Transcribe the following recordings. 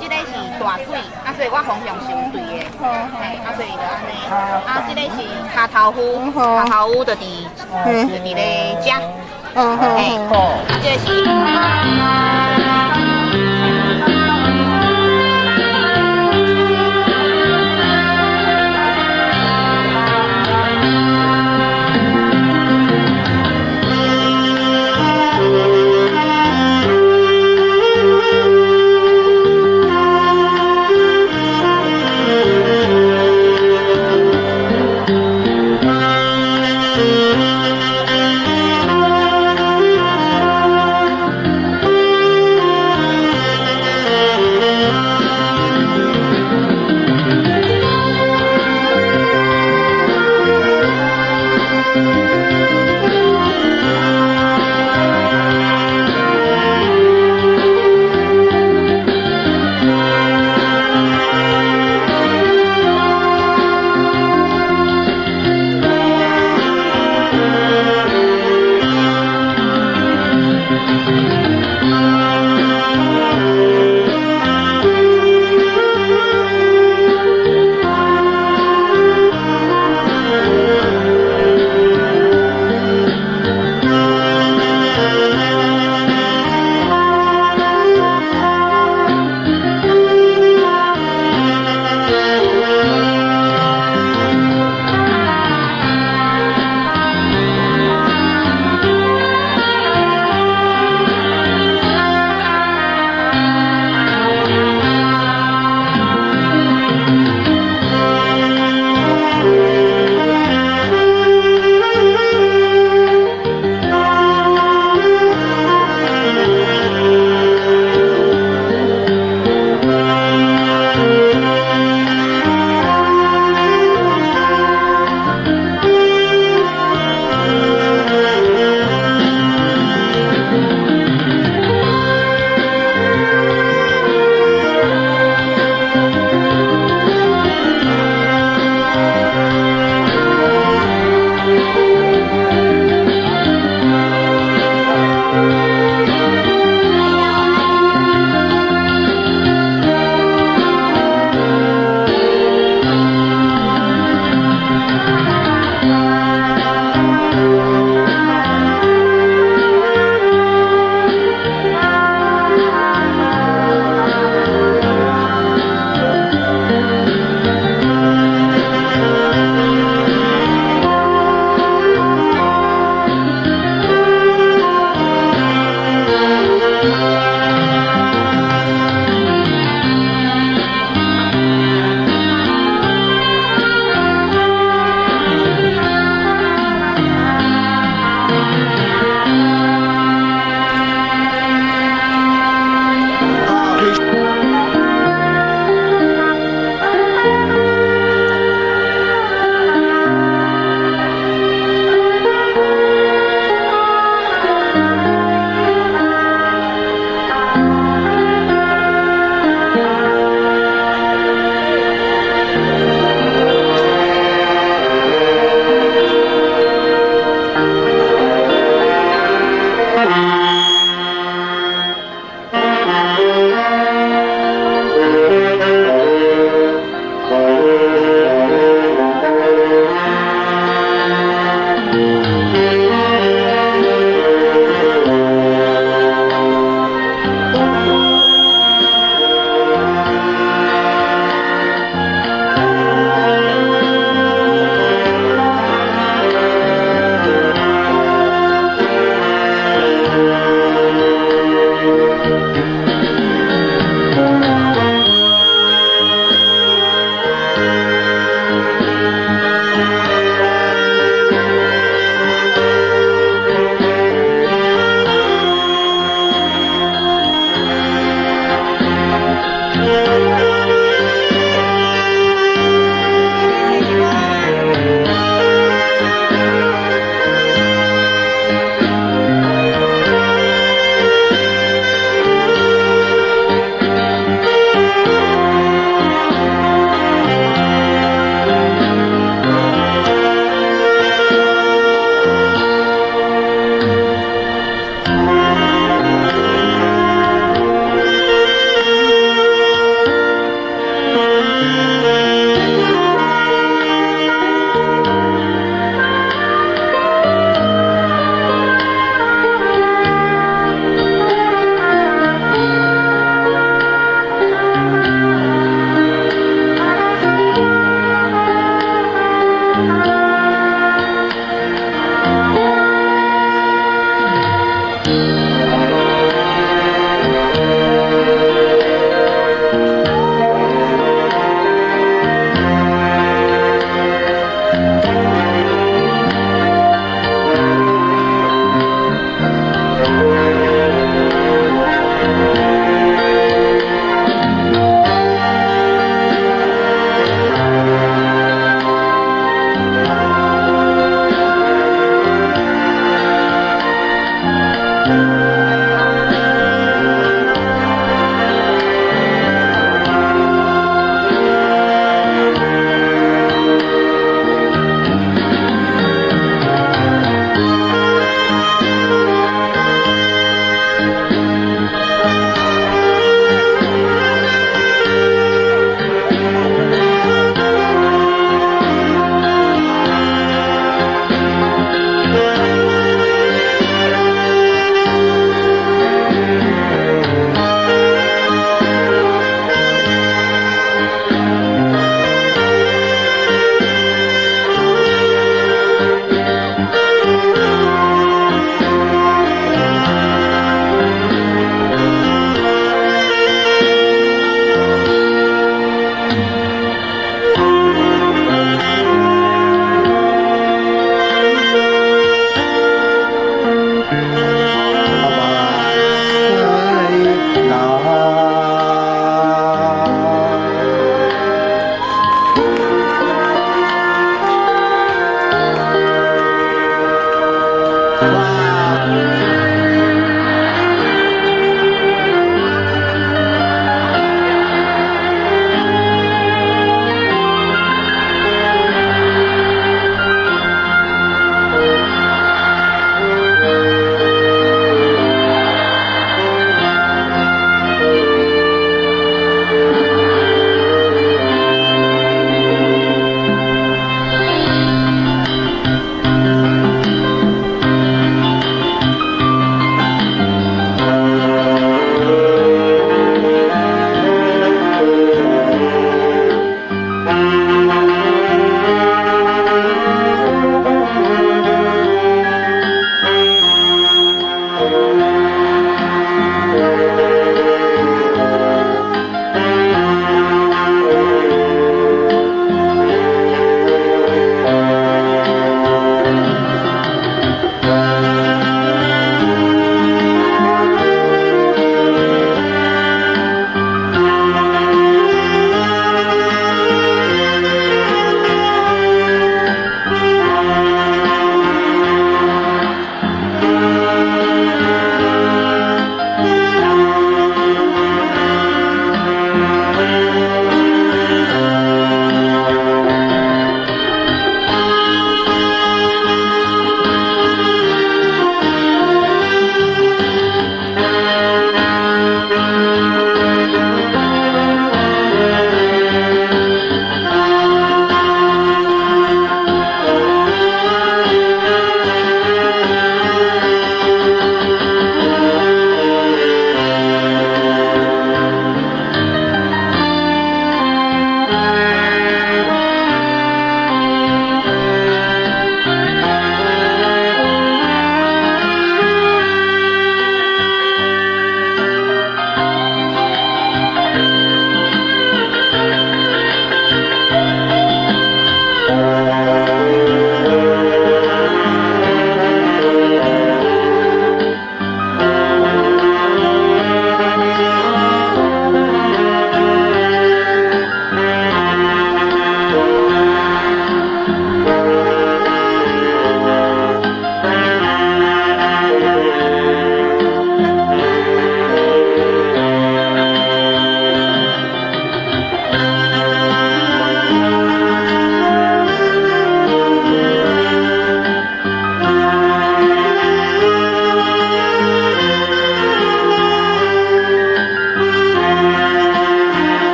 這個是大腿，啊，所以我方向是有對的，嘿，啊，所以就按呢，啊，這個是跤頭趺，跤頭趺就佇咧遮，嘿，啊，這個是。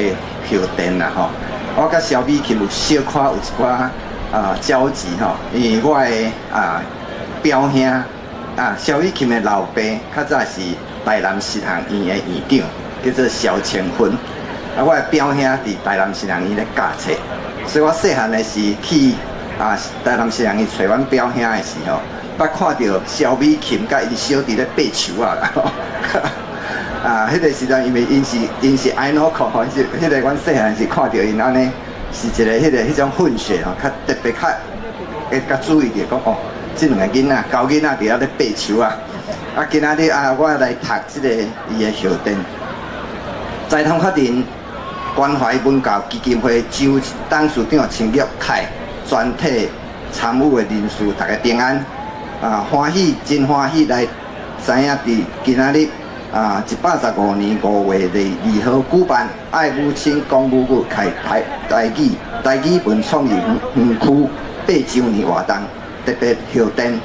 的賀電啦吼。我佮蕭美琴有小可有一寡交集吼，因為我的表兄蕭美琴的老爸較早是台南實行院的院長，叫做蕭清芬。我的表兄佇台南實行院咧教冊，所以我細漢的時去台南實行院揣阮表兄的時候，捌看著蕭美琴佮𪜶小弟咧爬樹仔啦。彼個時陣因為𪜶是愛諾克吼，是彼個阮細漢時看著𪜶按呢，是一个彼個彼種混血吼，較特別較會較注意著講哦，這兩个囡仔猴囡仔佇遐咧爬樹仔。今仔日我來讀這個伊的賀電，財團法人關懷文教基金會周董事長陳玉凱，全體參與的人士，大家平安。歡喜，真歡喜來知影佇今仔日115年5月22號舉辦愛母親講母語開台台語台語文創意園區8週年活動，特別賀電。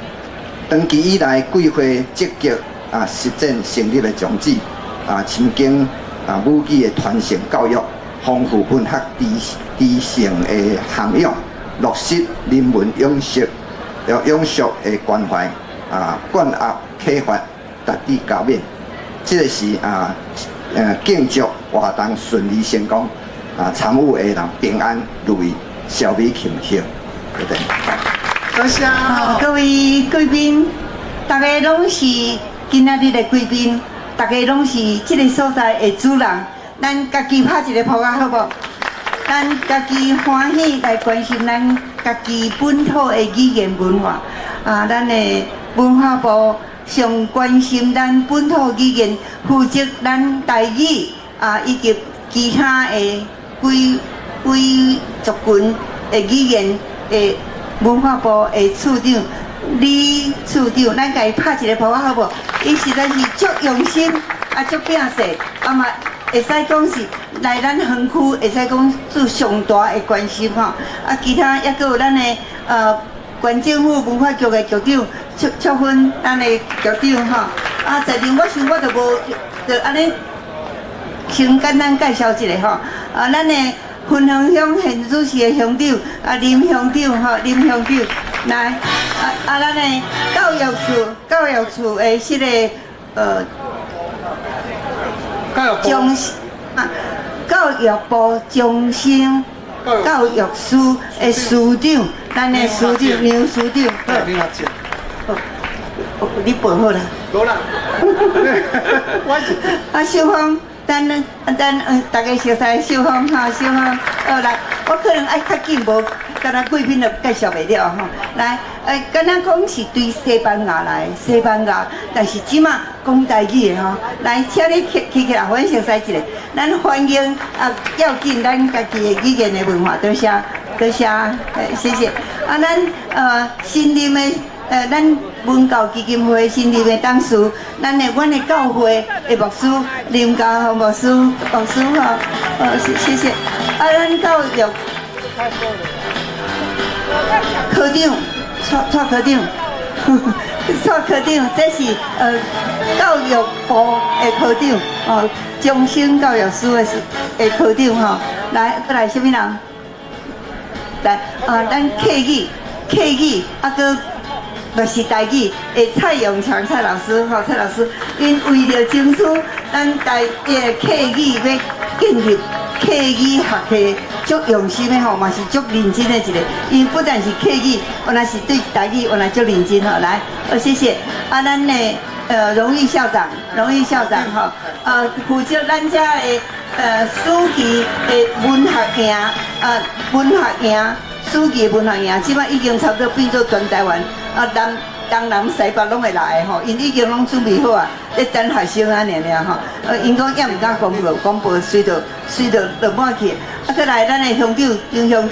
長期以來，貴會積極實踐成立的宗旨，深耕母語的傳承教育，豐富文學知性的涵養，落實人文永續、永續的關懷，貫壓啟發，達至加勉。這個是敬祝活動順利成功，參與的人平安如意，蕭美琴賀，對對。多謝。好，各位貴賓，大家攏是今仔日的貴賓，大家攏是這个所在的主人，咱家己拍一个噗仔好無？咱家己歡喜來關心咱家己本土的語言文化，咱的文化部上關心咱本土語言，負責咱台語以及其他的幾幾族群的語言的文化部的處長李處長，咱共伊拍一个噗仔好無？伊實在是足用心，足拼勢，嘛會使講是來咱園區，會使講做上大的關心吼。其他抑閣有咱的縣政府文化局的局長卓卓芬，咱的局長吼。在場我想我就無，就按呢先簡單介紹一下吼。咱的芬芳鄉現主持的鄉長林鄉長吼，林鄉長來，咱的教育處的這个教育部教育部終身教育司的司長，咱的司長梁司長，好，林華姐，好，你報好啦。無啦，我是秀芳，咱大家熟悉秀芳哈，秀芳，好來，我可能愛較緊，無敢若貴賓就介紹袂了吼。來，敢若講是對西班牙來，西班牙，但是這馬講台語的吼。來，請你起起來，阮熟悉一下，咱歡迎要緊咱家己的語言的文化，多謝，多謝，謝謝。咱新任的咱文教基金會新任的董事，咱的教會的牧師林家宏牧師，牧師吼，謝謝。咱教育科長，蔡蔡科長，蔡科長，這是教育部的科長，哦，終身教育司的科長吼。來，閣來啥物人？來，咱客語，客語，閣就是台語的蔡永強蔡老師吼，蔡老師，𪜶為著爭取咱台的客語欲建立客語學系，足用心的吼，嘛是足認真的一个。𪜶不但是客語，原來是對台語原來足認真吼。來，謝謝。咱的榮譽校長，榮譽校長吼，負責咱遮的暑期的文學營，文學營，暑期文學營，這擺已經差不多變做全台灣南東南西北攏會來的吼，𪜶已經攏準備好啊，咧等學生按呢爾吼。𪜶講猶毋敢公布，公布隨著隨著就滿去。閣來咱的鄉長，張鄉長，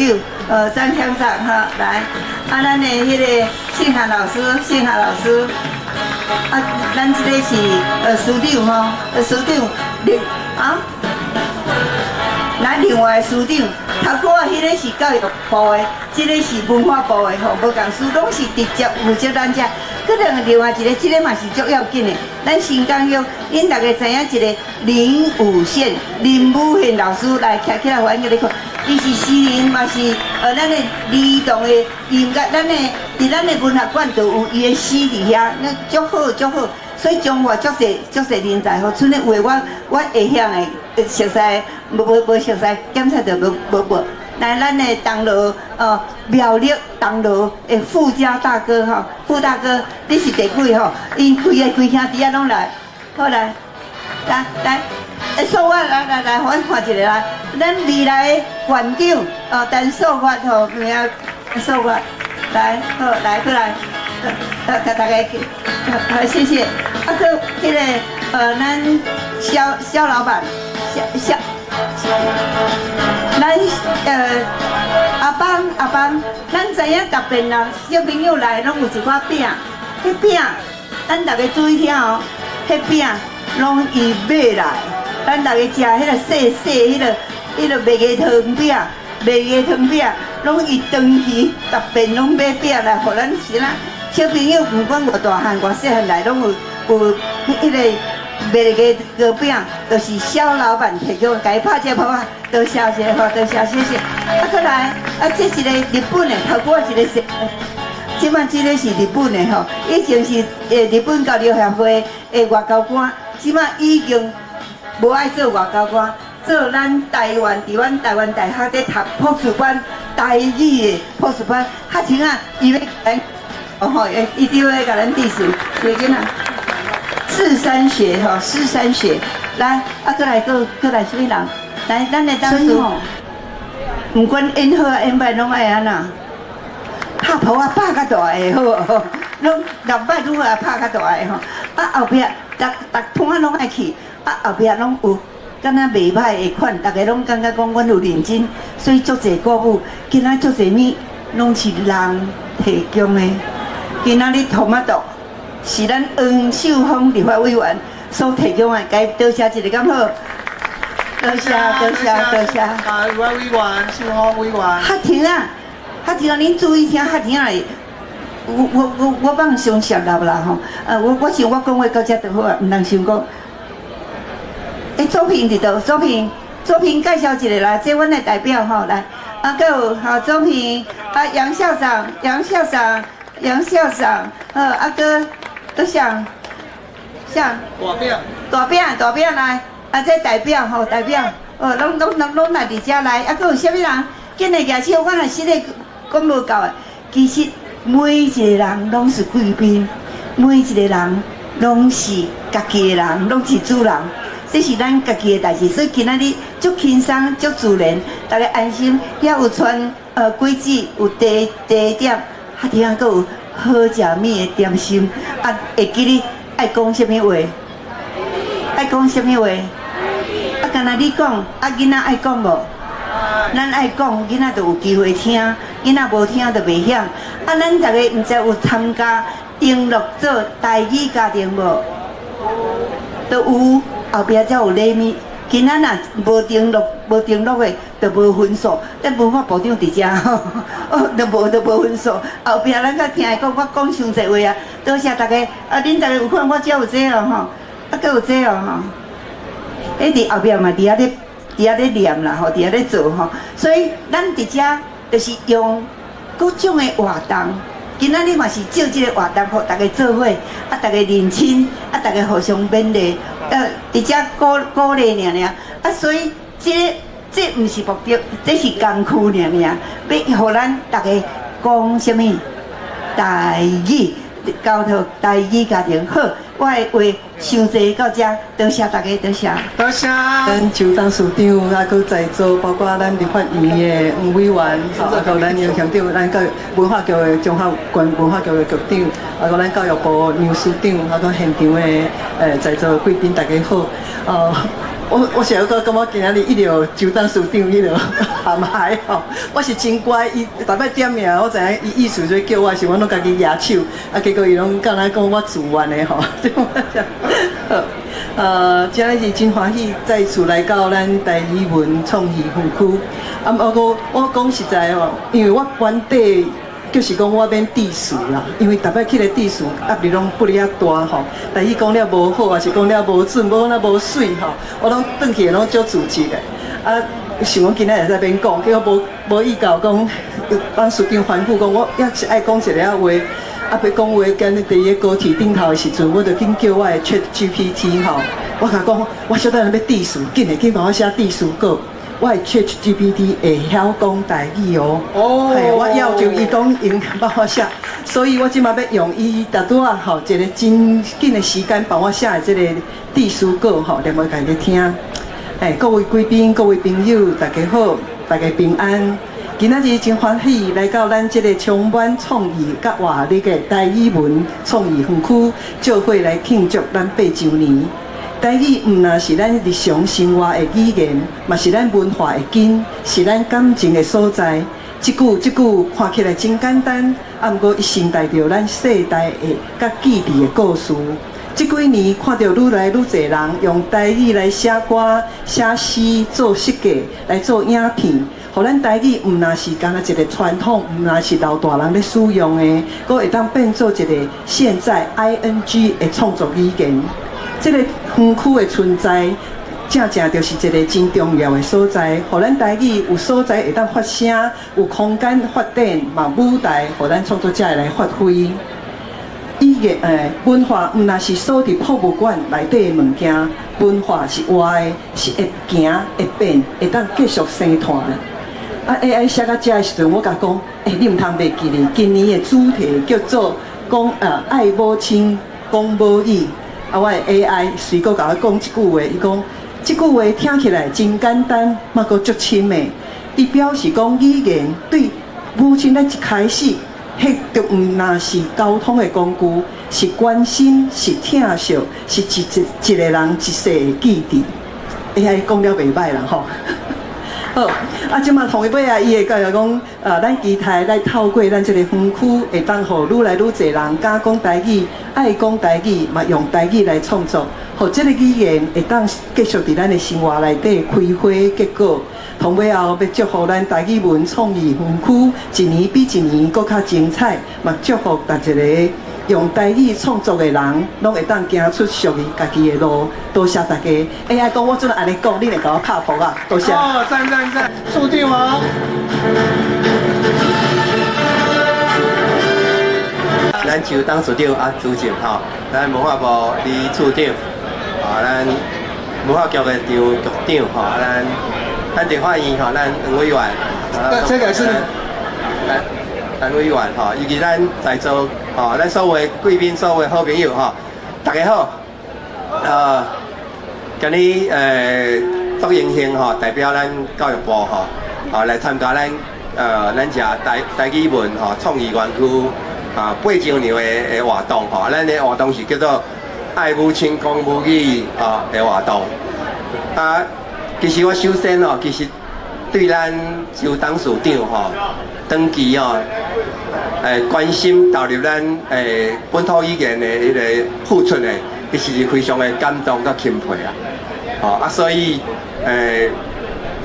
張鄉長吼，來。咱的彼个信涵老師，信涵老師。咱這個是司長吼，司長，另啊，來另外司長，頭拄仔彼个是教育部的，這个是文化部的吼，無仝司攏是直接負責咱遮。閣另外一个，這个嘛是足要緊的。咱新港鄉，恁逐家知影一个林武憲林武憲老師來徛起來，予阮佮你看，伊是詩人，嘛是咱的兒童的音樂，咱的佇咱的文學館就有伊的詩佇遐，那足好足好。所以彰化足濟足濟人才吼，賰咧有的我會曉的，熟似無無無熟似，檢查著無無無。來，咱的銅鑼苗栗銅鑼的傅家大哥吼，傅大哥，你是第幾吼？𪜶規个規兄弟仔攏來，好來，來來，素發來來來，予阮看一下來，咱未來的館長哦，陳素發吼，名素發，來，好來過來，共大家，好謝謝。啊，閣彼个咱蕭蕭老闆，蕭蕭。咱阿邦阿邦，咱知影逐遍啦，小朋友來攏有一寡餅，彼餅，咱逐家注意聽哦，彼餅攏伊買來，咱逐家食彼個細細彼個麥芽糖餅，麥芽糖餅，攏伊長期逐遍攏買餅來，予咱是啦。小朋友毋管偌大漢偌細漢來，攏有有彼個賣个糕餅，就是蕭老闆提供，共伊拍一個拍拍，多謝謝吼，多謝謝謝。啊，閣來，啊，這一個日本的，頭拄仔一個是，這擺這个是日本的吼，以前是日本交流協會的外交官，這擺已經無愛做外交官，做咱台灣佇阮台灣大學咧讀博士班，台語的博士班，較清啊，伊欲來，哦吼，伊就會共咱致辭，隨囡仔。四三學吼，四三學，來，啊，閣來閣閣來啥物人？來，咱的當時，毋管演好演歹，攏愛按怎？拍噗仔拍較大个好無？攏六擺愈好拍較大个吼。啊，後壁逐逐攤攏愛去，啊，後壁攏有，敢若袂歹的款，逐家攏感覺講阮有認真，所以足濟鼓舞。今仔足濟物攏是人提供的。今仔日托馬豆是咱黃秀芳立法委員所提供的，共伊多謝一下敢好？多謝多謝多謝。啊，立法委員，秀芳委員。較停啊，較停啊！恁注意聽，較停啊！我放傷熟立啦吼，我想我講話到遮就好啊，毋通傷講。欸，左平佇佗？左平，左平介紹一下啦，這阮的代表吼來。啊，閣有吼左平，啊楊校長，楊校長，楊校長，好，啊閣閣啥？啥？大餅。大餅，大餅來，啊這代表吼代表，哦，攏攏攏攏來佇遮來，啊閣有啥物人？緊來舉手，我若實在講無夠的。其實每一個人攏是貴賓，每一個人攏是家己的人，攏是主人。這是咱家己的代誌，所以今仔日足輕鬆、足自然，大家安心。遐有傳果子，有茶茶點，較聽閣有好食物的點心。啊，會記得愛講啥物話？愛講啥物話？啊，敢若你講，啊囡仔愛講無？咱愛講，囡仔就有機會聽；囡仔無聽就袂曉。啊，咱逐家毋知有參加登錄做台語家庭無？都有。後壁才有禮物。今仔若無登錄、無登錄的，就無分數。咱文化部長佇遮吼，哦，就無分數。後壁咱閣聽伊講，我講傷濟話啊！多謝大家。啊，恁逐家有看我遮有這哦吼，啊，閣有這哦吼。彼佇後壁嘛，佇遐咧，佇遐咧念啦吼，佇遐咧做吼。所以咱佇遮就是用各種的活動。今仔日嘛是借這個活動，予大家做伙，啊，大家認親，啊，大家互相勉勵，佇遮鼓鼓勵爾爾，啊，所以這這毋是目的，這是工具爾爾，欲予咱逐家講啥物台語，交託台語家庭好。我的話傷濟到遮，多謝大家，多謝。多謝。咱邱董事長啊，閣在座，包括咱立法院的黃委員，啊，閣有咱楊鄉長，咱教育文化局的綜合縣文化局的局長，啊，閣咱教育部楊司長，啊，閣現場的在座貴賓，大家好。我是閣感覺今仔日遇著邱董事長彼个含海吼，我是真乖，伊逐擺點名，我知影伊意思就叫我時，我攏家己舉手，啊，結果伊攏敢若講我自願的吼，好，今仔日真歡喜再次來到咱台語文創意園區。啊，我我講實在吼，因為我原底就是講我免致辭啦，因為逐擺起來致辭壓力攏不離遐大吼。但伊講了無好，還是講了無準，無講了無媠吼，我攏轉去攏足自責的。啊，想講今仔日在免講，結果無無意到講，董事長吩咐講，我抑是愛講一个仔話。啊，欲講話，今日佇個高鐵頂頭的時陣，我就緊叫我的 ChatGPT 吼，我共講，我小等下欲致辭，緊來緊幫我寫致辭稿。我的 ChatGPT 會曉講台語哦，嘿，我要求伊講用幫我寫，所以我這馬欲用伊拄拄仔吼一個真緊的時間幫我寫的這個致辭稿吼，念予大家聽。哎，各位貴賓、各位朋友，大家好，大家平安。今仔日真歡喜來到咱這個充滿創意佮活力的台語文創意園區，做伙來慶祝咱8週年。台語毋但是咱日常生活的語言，嘛是咱文化的根，是咱感情的所在。這句這句看起來真簡單，啊，毋過伊承載著咱世代的佮記憶的故事。這幾年看著愈來愈濟人用台語來寫歌、寫詩、做設計、來做影片，予咱台語毋但是干焦一個傳統，毋但是老大人咧使用的，閣會當變做一個現在 ING 的創作語言。這個園區的存在，正正就是一個真重要的所在，予咱台語有所在會當發聲，有空間發展，嘛舞台，予咱創作者來發揮。語言文化毋但是鎖佇博物館內底的物件，文化是活的，是會行、會變、會當繼續生傳的。啊，AI 寫到遮的時陣，我共講，欸，你毋通袂記得，今年的主題叫做講愛母親，講母語。啊，我的 AI 隨閣共我講一句話，伊講這句話聽起來真簡單，嘛閣足深的。伊表示講語言對母親咧一開始，彼就毋但是溝通的工具，是關心，是疼惜，是一一個人一世的記憶。AI 講了袂䆀啦吼。好，啊，這馬同一尾啊，伊會教育講，咱期待來透過咱這個園區，會當予愈來愈濟人敢講台語，愛講台語，嘛用台語來創作，予這個語言會當繼續佇咱的生活內底開花結果。同尾後，欲祝福咱台語文創意園區一年比一年閣較精彩，嘛祝福逐一个用台語創作的人，攏會當行出屬於家己的路。多謝大家。欸，AI講我陣按呢講，你會共我拍噗仔！多謝。哦，讚讚讚，處長哦。咱邱董事長啊，主席吼，咱文化部李處長，啊，咱文化局的張局長吼，啊，咱咱立法院吼，咱黃委員，這個是，咱陳委員吼，以及咱在座吼，咱所有貴賓、所有好朋友吼，大家好。今日足榮幸吼，代表咱教育部吼，來參加咱這台語文吼創意園區啊8週年的活動吼，咱的活動是叫做愛母親講母語啊的活動。啊，其實我首先哦，其實對咱邱董事長吼，長期哦，關心投入咱本土語言的彼個付出的，其實是非常的感動佮欽佩啊！吼啊，所以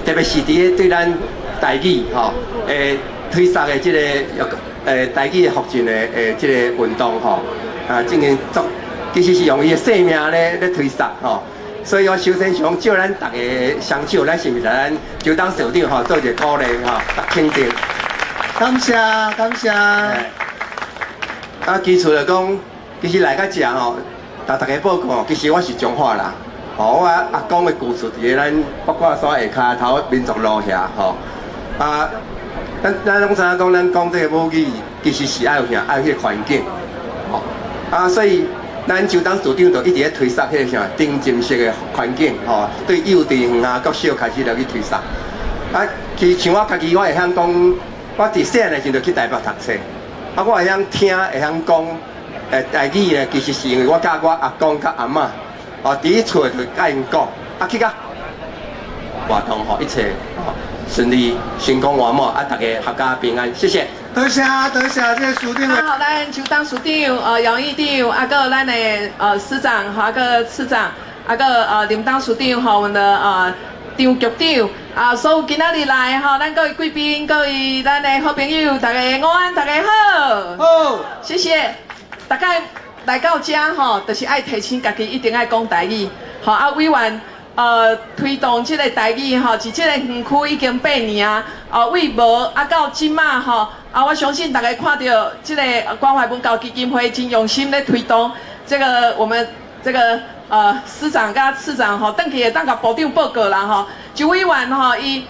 特別是佇咧對咱台語吼，推捒的這個台語的復振的這個運動吼，啊，進行足，其實是用伊的生命咧推捒吼。所以我首先想借咱大家雙手，咱是毋是咱邱董事長吼做一個鼓勵吼，肯定。感謝感謝。啊，其次來講，其實來到遮吼，逐大家報告，其實我是彰化人，吼，我阿公的故厝佇咧咱八卦山下跤頭民族路遐吼。啊，咱攏知影講，咱講這個母語，其實是愛有啥，愛有彼個環境，吼。啊，所以咱邱董事長就一直咧推捒彼個啥沉浸式的環境，吼，對幼稚園啊、國小開始來去推捒。啊，其實像我家己，我會曉講，我佇細漢的時陣就去台北讀冊，啊，我會曉聽，會曉講，台語呢，其實是因為我佮我阿公佮阿嬤，哦，佇咧厝就佮𪜶講，啊，去到活動吼，一切吼順利成功圓滿，啊，大家闔家平安，謝謝。多謝多謝，這個署長。好，咱邱董事長、楊議長，啊，閣咱的司長，哈，閣次長，啊，閣林董事長，吼，阮的張局長，啊，所有今仔日來吼，咱各位貴賓、各位咱的好朋友，大家午安，大家好。好，謝謝。大家來到遮吼，就是愛提醒家己一定愛講台語。吼啊，委員推動這个台語吼，佇這个園區已經8年啊，為無啊到這馬吼，啊，我相信大家看著這个關懷文教基金會真用心咧推動這个我們這个司長佮次長吼，轉去會當共部長報告啦吼。周委員吼，伊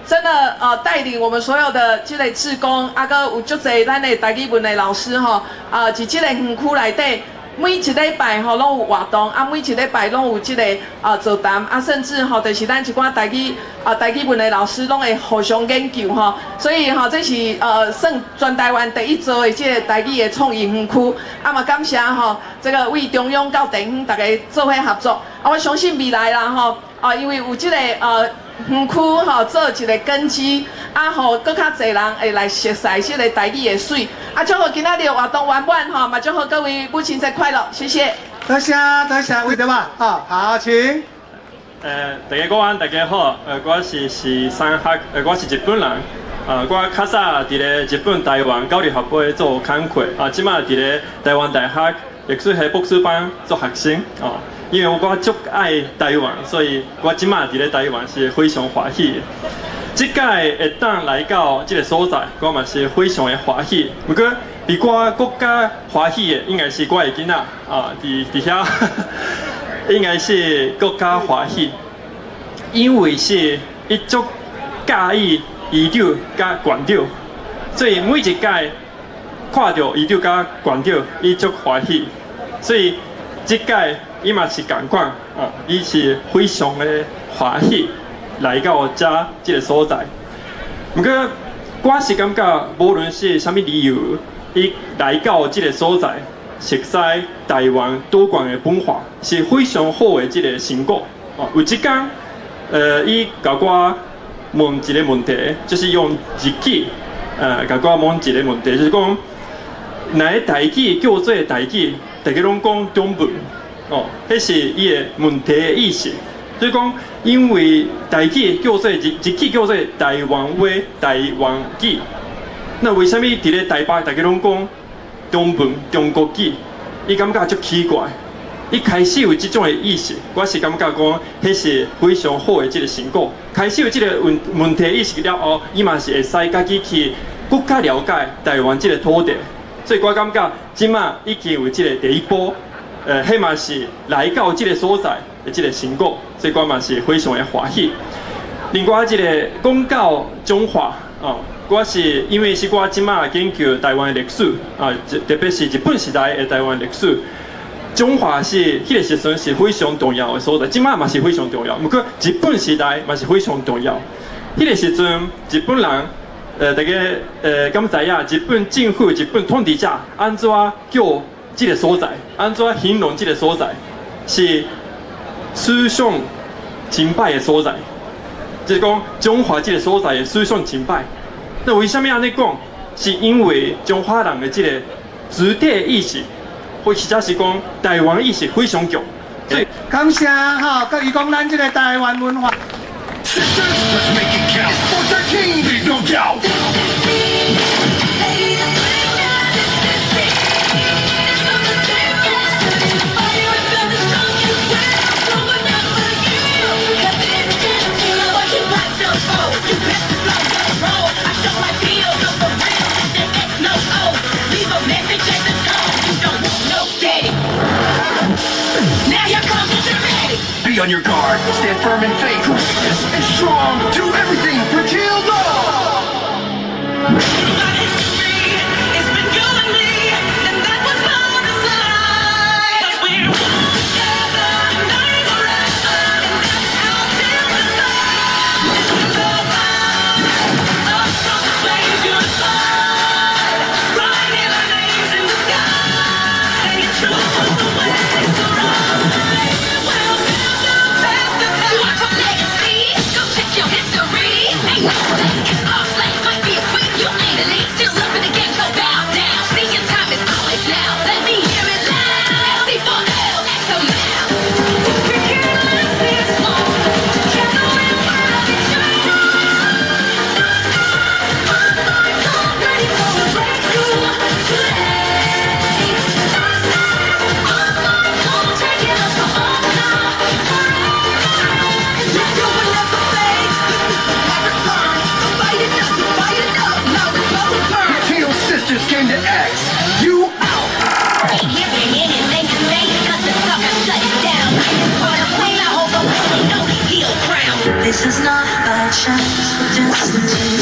真的帶領我們所有的這个志工，啊，閣有足濟咱的台語文的老師吼，啊，佇這个園區內底，每一禮拜吼攏有活動，啊，每一禮拜攏有這个座談，啊，甚至吼就是咱一寡台語文的老師攏會互相研究吼，所以吼這是算全台灣第一座的這个台語的創意園區，啊嘛感謝吼這个為中央到地方大家做伙合作，啊，我相信未來啦吼，啊，因為有這个園區吼做一个根基，啊，予閣較濟人會來熟悉這个台語的媠，啊，祝賀今仔日活動圓滿吼，嘛祝賀各位母親節快樂，謝謝。多謝多謝，對吧？好，好，請。大家午安，大家好，我是是三學，我是日本人，我較早佇咧日本台灣教育學會做工課，啊，這馬佇咧台灣大學歷史系博士班做學生，哦。因為我足愛台灣，所以我這馬佇咧台灣是非常歡喜的。這屆會當來到這个所在，我嘛是非常的歡喜。不過比我閣較歡喜的，應該是我的囡仔啊，佇佇遐，應該是閣較歡喜，因為是伊足佮意姨丈佮館長，所以每一屆看著姨丈佮館長，伊足歡喜，所以這屆伊嘛是仝款啊，伊是非常的歡喜來到遮這个所在。毋過我是感覺，無論是啥物理由，伊來到這个所在，熟悉台灣多元的文化，是非常好的這个成果。哦，有一工，伊共我問一个問題，就是用日語，共我問一个問題，就是講，若台語叫做台語，大家攏講中文，哦，彼是伊的問題的意思。就是講，因為台語叫做日日語叫做台灣話、台灣語，那為啥物佇咧台北大家攏講中文、中國語？伊感覺足奇怪。伊開始有這種的意識，我是感覺講，彼是非常好的這个成果。開始有這个問問題意識了後，伊嘛是會使家己去閣較了解台灣這个土地。所以我感覺這馬已經有這个第一步，彼嘛是來到這个所在的這个成果，所以我嘛是非常的歡喜。另外一个講到彰化哦，我是因為是我這馬研究台灣的歷史啊，特別是日本時代的台灣歷史。彰化是彼个時陣是非常重要的所在，這馬嘛是非常重要。毋過日本時代嘛是非常重要。彼个時陣日本人，大家敢知影？日本政府、日本統治者按怎叫這个所在？按怎形容這个所在？是思想真歹的所在，就是講彰化這个所在的思想真歹。那為啥物按呢講？是因為彰化人的這个主體意識，或者是講台灣意識非常強。所以感謝吼，閣伊講咱這个台灣文化。 Let's make it count. 413, leave no doubt. Be on your guard. Stand firm in faith. Courageous and strong. Do everything for Teal Dog. It's been you and me, and that was by design. 'Cause we're one together, united forever, and that's how till the Up from the flames unified, writing our names in the sky. True to the way, so right. We'll build the test of time. Watch our legacy. Go check your history. Ain't Chance for destiny.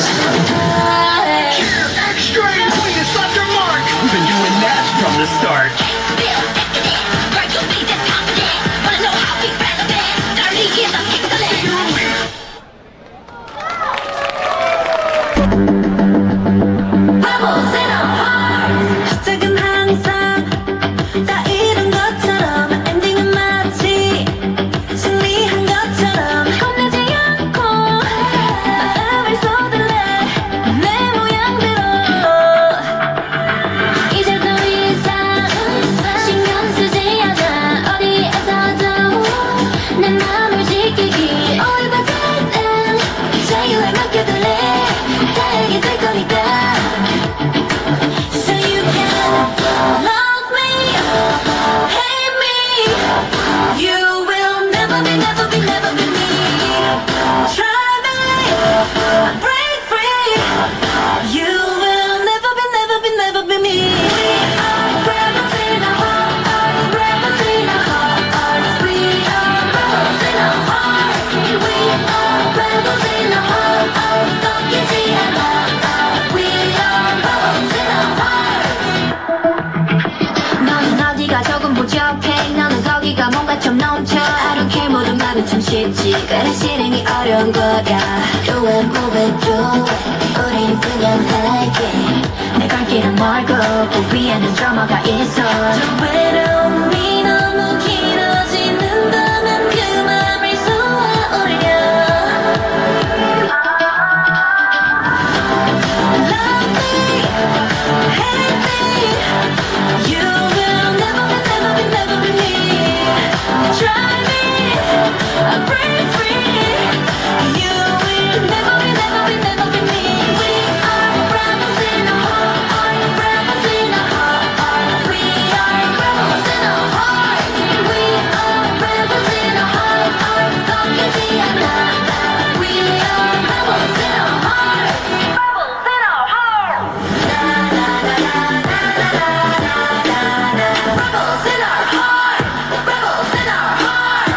Extra and Cletus left their mark. We've been doing that from the start. Feel decadent, girl, you see this confident. Wanna know how we relevant? 30 years of excellence. Rebels in our hearts. 시작은 항상 다 이룬 것처럼 엔딩은 마치 승리한 것처럼 겁내지 않고 마음을 쏟을래 내 모양대로. 이제 더 이상 신경 쓰지 않아. 어디에서도 내 맘을 지키기. Only the dead end 자유에 맡겨둘래. 다 알게 될 거니까. So you can love me, hate me. You will never be, never be, never be me. Try me, break free. You will never be, never be, never be me. We are rebels in our hearts, rebels in our hearts. We are rebels in our hearts. We are rebels in our hearts. 꺾이지 않아. We are rebels in our hearts. 너는 어디가 조금 부족해. 너는 거기가 뭔가 좀 넘쳐. I don't care. 모든 말은 참 쉽지. 그래, 실행이 어려운 거야. Do it, move it, do it. 우린 그냥 할게. 내 갈 길은 멀고 그 위에는 드라마가 있어. 저 외로움이 너무 길어지는다면 그 맘을 쏘아 올려. Love me, hate me. You will never be, never be, never be me. Try me, break free. You will never be, never be, never be me. We are rebels in our heart, rebels in our heart. We are rebels in our heart. We are rebels in our heart. 꺾이지 않아. We are rebels in our heart. Rebels in our heart. Rebels in our heart. Rebels in our heart.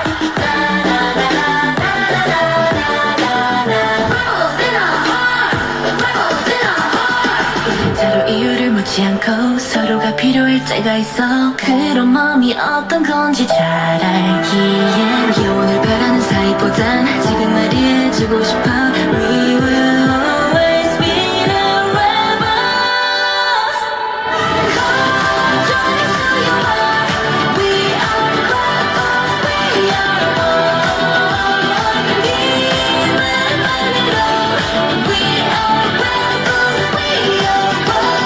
Rebels in our heart. Rebels in our heart. 서로 이유를 묻지 않고 서로가 필요할 때가 있어. 그런 마음이 어떤 건지 잘 알기에 영원을 바라는 사이보단 지금 말해주고 싶어. We will always be the rebels. Come join us who you are. We are rebels. We are one. 이 맘만으로. We are rebels. We are one.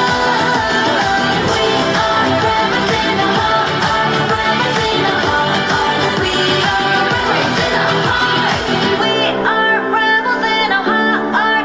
We are rebels in our heart. Rebels in our heart. We are rebels in our heart. We are rebels in our heart.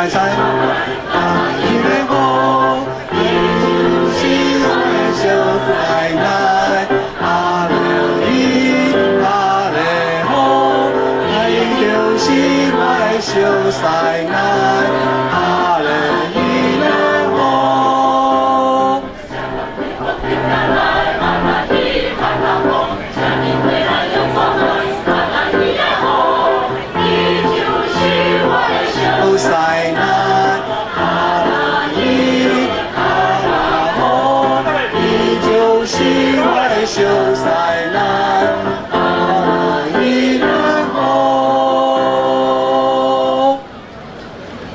知。啊，伊的好，伊就是我的小奶奶。阿勒伊，阿勒好，伊就是我的小奶奶。阿勒伊的好。小奶奶，阿拉伊，阿拉好，伊就是我的小奶奶，阿拉伊的好。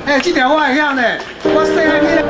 欸，這條我會曉呢，我細漢彼個。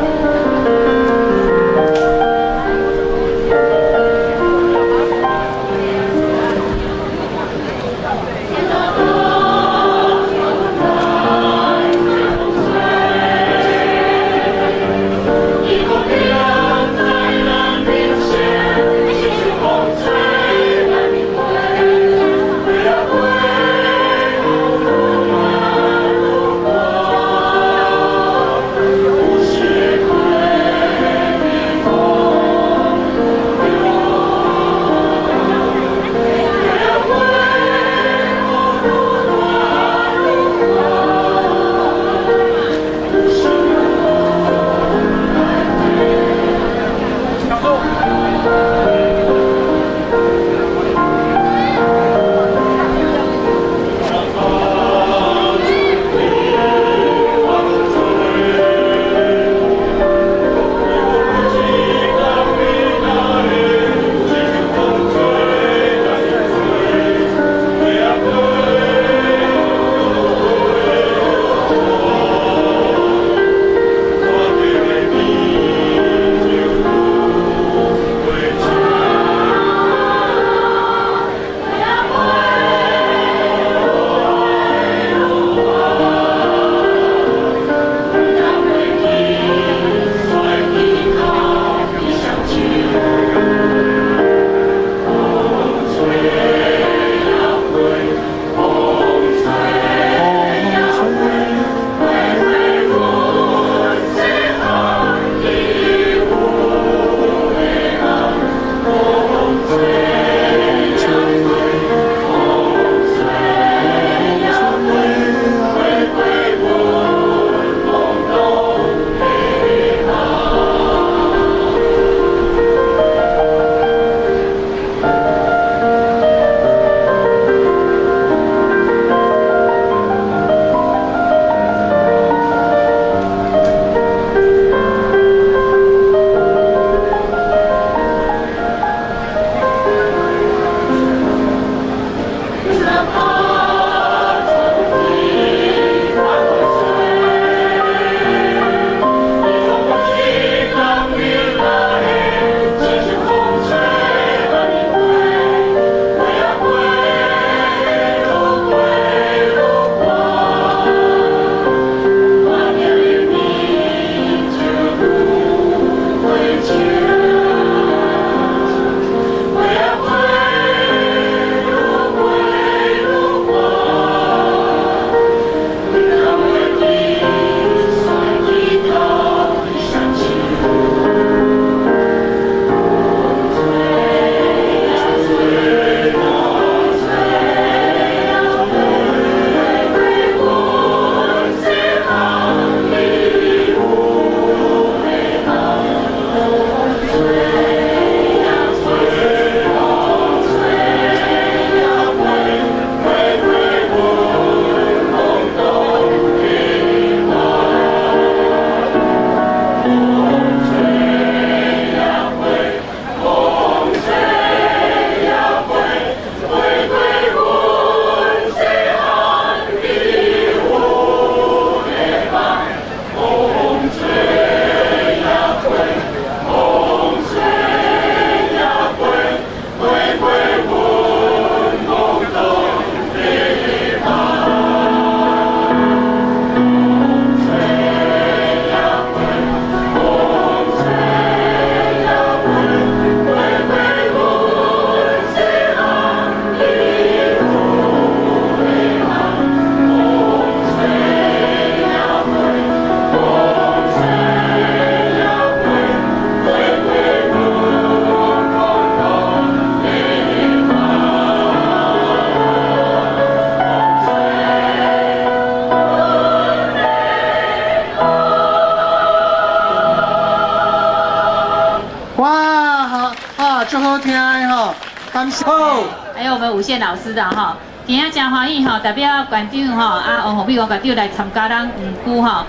好聽的吼，感謝。好，還有我們吳憲老師的吼，今仔真歡喜吼，代表館長吼，啊王鳳美王館長來參加咱五區吼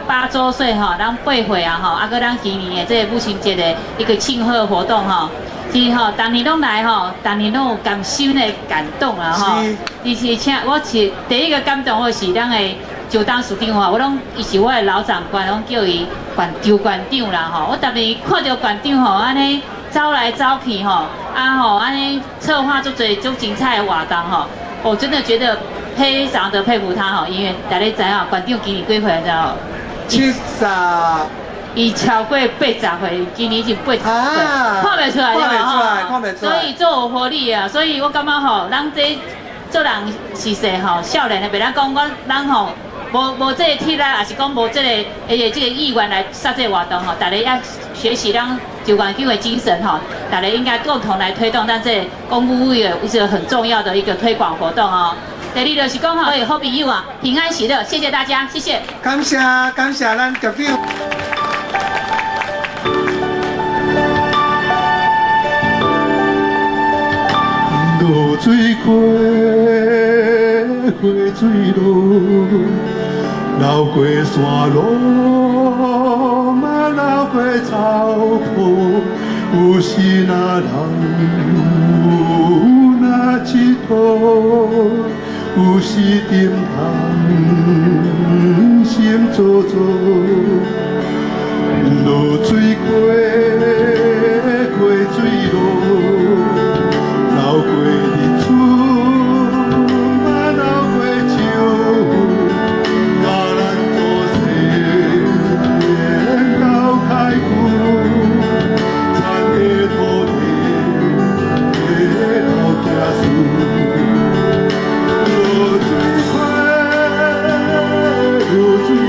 八週歲吼，咱八歲啊吼，啊閣咱今年的這個母親節的一個慶賀活動吼。其實吼，逐年攏來吼，逐年攏有甘心的感動啊吼。而且我是第一個感動，我是咱的周董事長吼，我攏伊是我的老長官，攏叫伊館周館長啦吼。我逐年看著館長吼，按呢走來走去吼，啊吼，按呢策劃足濟足精彩的活動吼，我真的覺得非常的佩服他吼，因為大家知影，館長今年幾歲？知無？70。伊超過80歲，今年已經80歲，看袂出來，看袂出來，看袂出來。所以足有活力啊！所以我感覺吼，咱這做人是勢吼，少年的袂當講我咱吼無這個體力，也是講無這個這個意願來參這個活動吼。大家要學習咱周元久的精神吼，大家應該共同來推動咱這個公務員一個很重要的一個推廣活動哦。第二就是講吼，好朋友啊，平安喜樂，謝謝大家，謝謝。感謝感謝咱局長。露水過，花水落，流過山路，嘛流過草坡，有時若人若𨑨迌，有時沉痛心做做。露水過，花水落，流過日出，嘛流過秋，甲咱祖先鬥開久，田的土地鬥行事。露水過，露水過，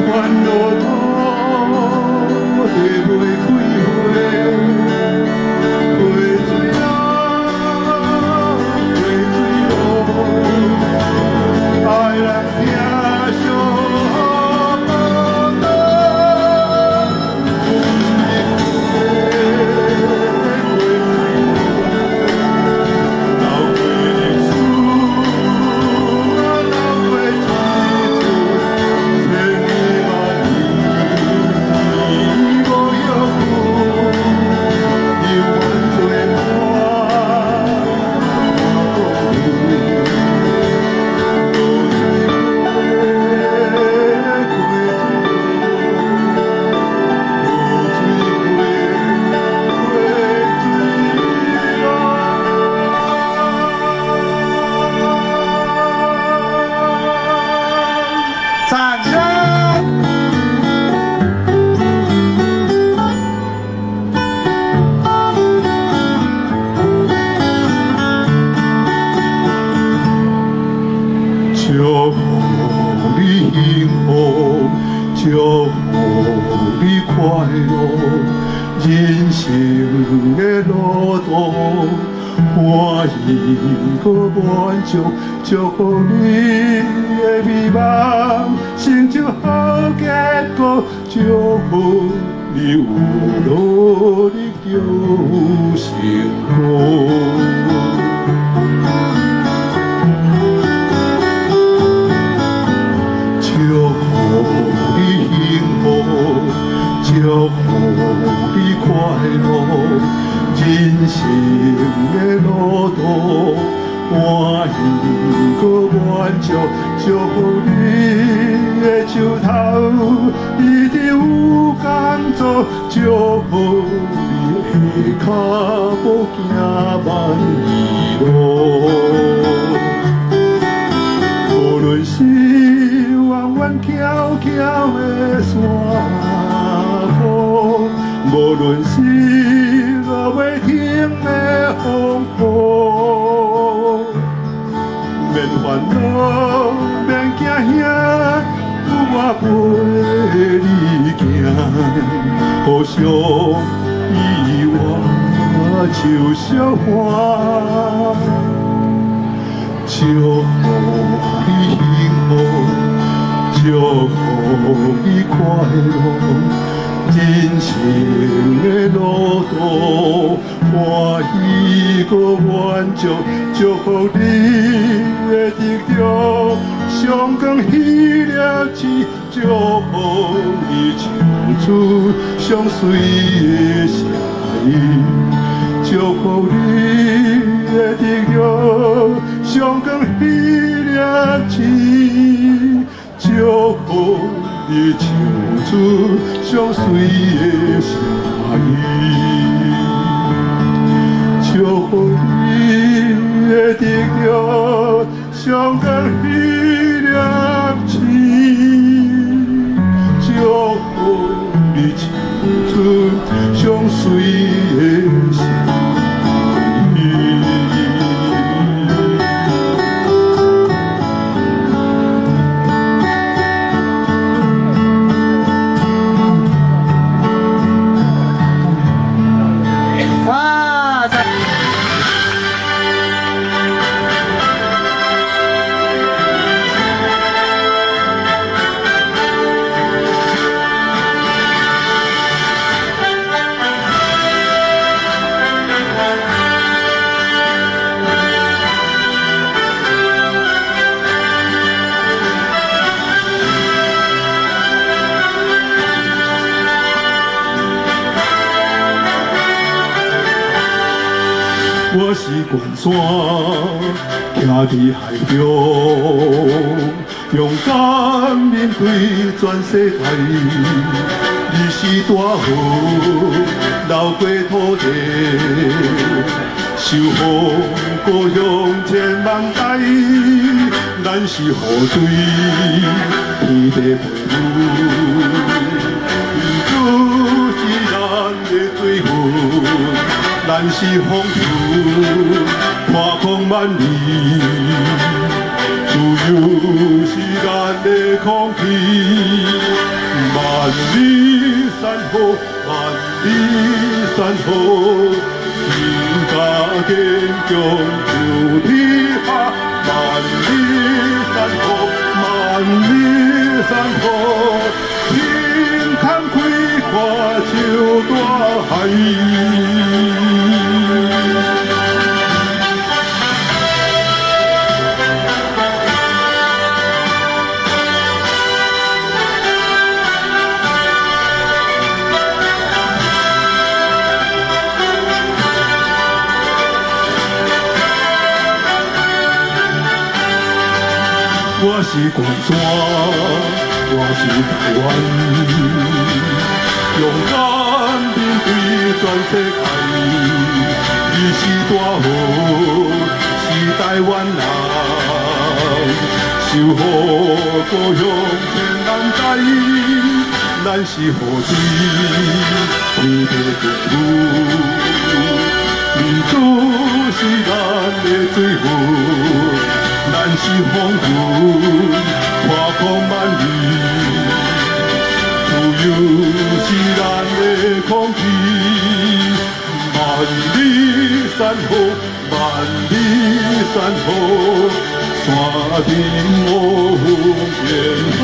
煩惱愁。祝福你快樂，人生的路途歡喜閣滿足，祝福你的美夢成就好結果，祝福你。你有努力就有成功。祝福你幸福，祝福你快樂，人生的路途歡喜閣滿足，祝福你的手頭一直有工作，祝福你的跤步行萬里路。無論是彎彎曲曲的山坡，無論是落袂停的風雨，免煩惱，免驚嚇，有我陪你行，互相依偎手相挽。祝福你幸福，祝福你快樂，人生的路途歡喜閣滿足，祝福你會得著上光彼粒星，祝福你唱出上媠的聲音，祝福你會得著上光彼粒星，祝福你唱出上媠的聲音，祝福你會得著上光彼粒星，祝福你唱出上媠的聲音。哇！我是悬山，徛佇海中，勇敢面對全世界。你是大河流過土地，守護故鄉千萬代。咱是雨水，天地培育，民主是咱的水分。咱是風雨，跨空萬里，自由是咱的空氣。萬里山河，萬里山河，更加堅強像鐵塔。萬里山河，萬里山河，天空開闊像大海。我是悬山，我是台灣，勇敢面對全世界。你是大河，是台灣人，守護故鄉千萬代。咱是雨水，天地培育，民主是咱的水分。咱是風雲，跨空萬里，自由是咱的空氣。萬里山河，萬里山河，山頂烏雲變雲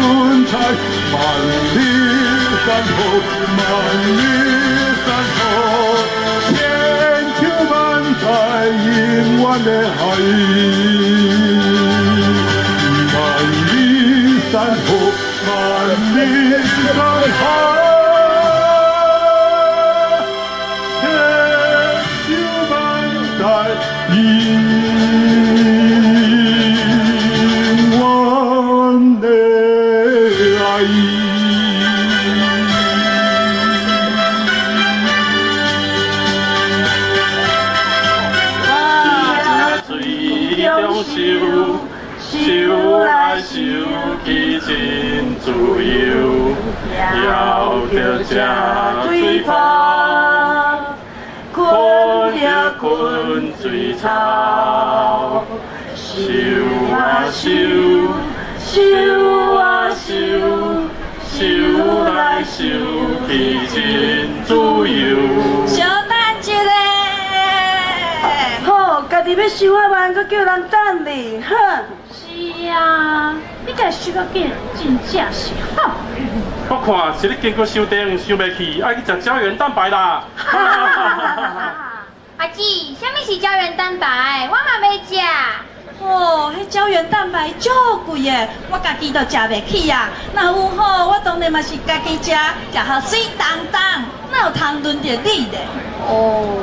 彩。萬里山山河，万里山河，千秋万代永远的爱。万里山河，万里山河，千秋万代永远的爱。水中游，游来游去真自由，摇著这水帆，困著困水草，游啊游，游啊游，游来游去真自由。小等一下。好，家己欲收啊慢，阁叫人等你，哼！是啊，你家收較緊，真正是吼。我看是你經過傷甜，想袂起，愛去食膠原蛋白啦。阿姊，啥物是膠原蛋白？我嘛欲食。哦，彼膠原蛋白足貴的，我家己都食袂起啊。若有吼，我當然嘛是家己食，食予媠當當，哪有通輪著你咧？哦，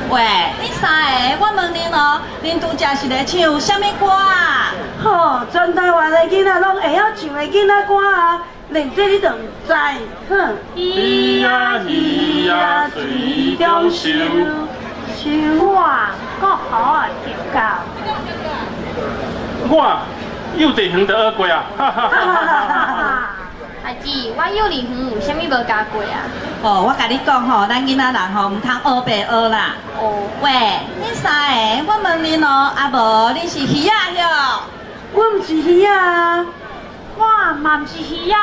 喂，恁三个，我問恁哦，恁拄才是咧唱啥物歌啊？吼，全台灣的囡仔攏會曉唱的囡仔歌啊，連這你都毋知，哼！魚啊魚啊水中游，游啊，閣好啊，跳到。我幼稚園就學過啊！哈哈哈哈！阿姊，我幼稚園有啥物無教過啊？哦，我共你講吼，咱囡仔人吼，毋通學白學啦。哦。喂，恁三个，我問恁哦，啊無恁是魚仔喲？我毋是魚仔啊。我嘛毋是魚仔。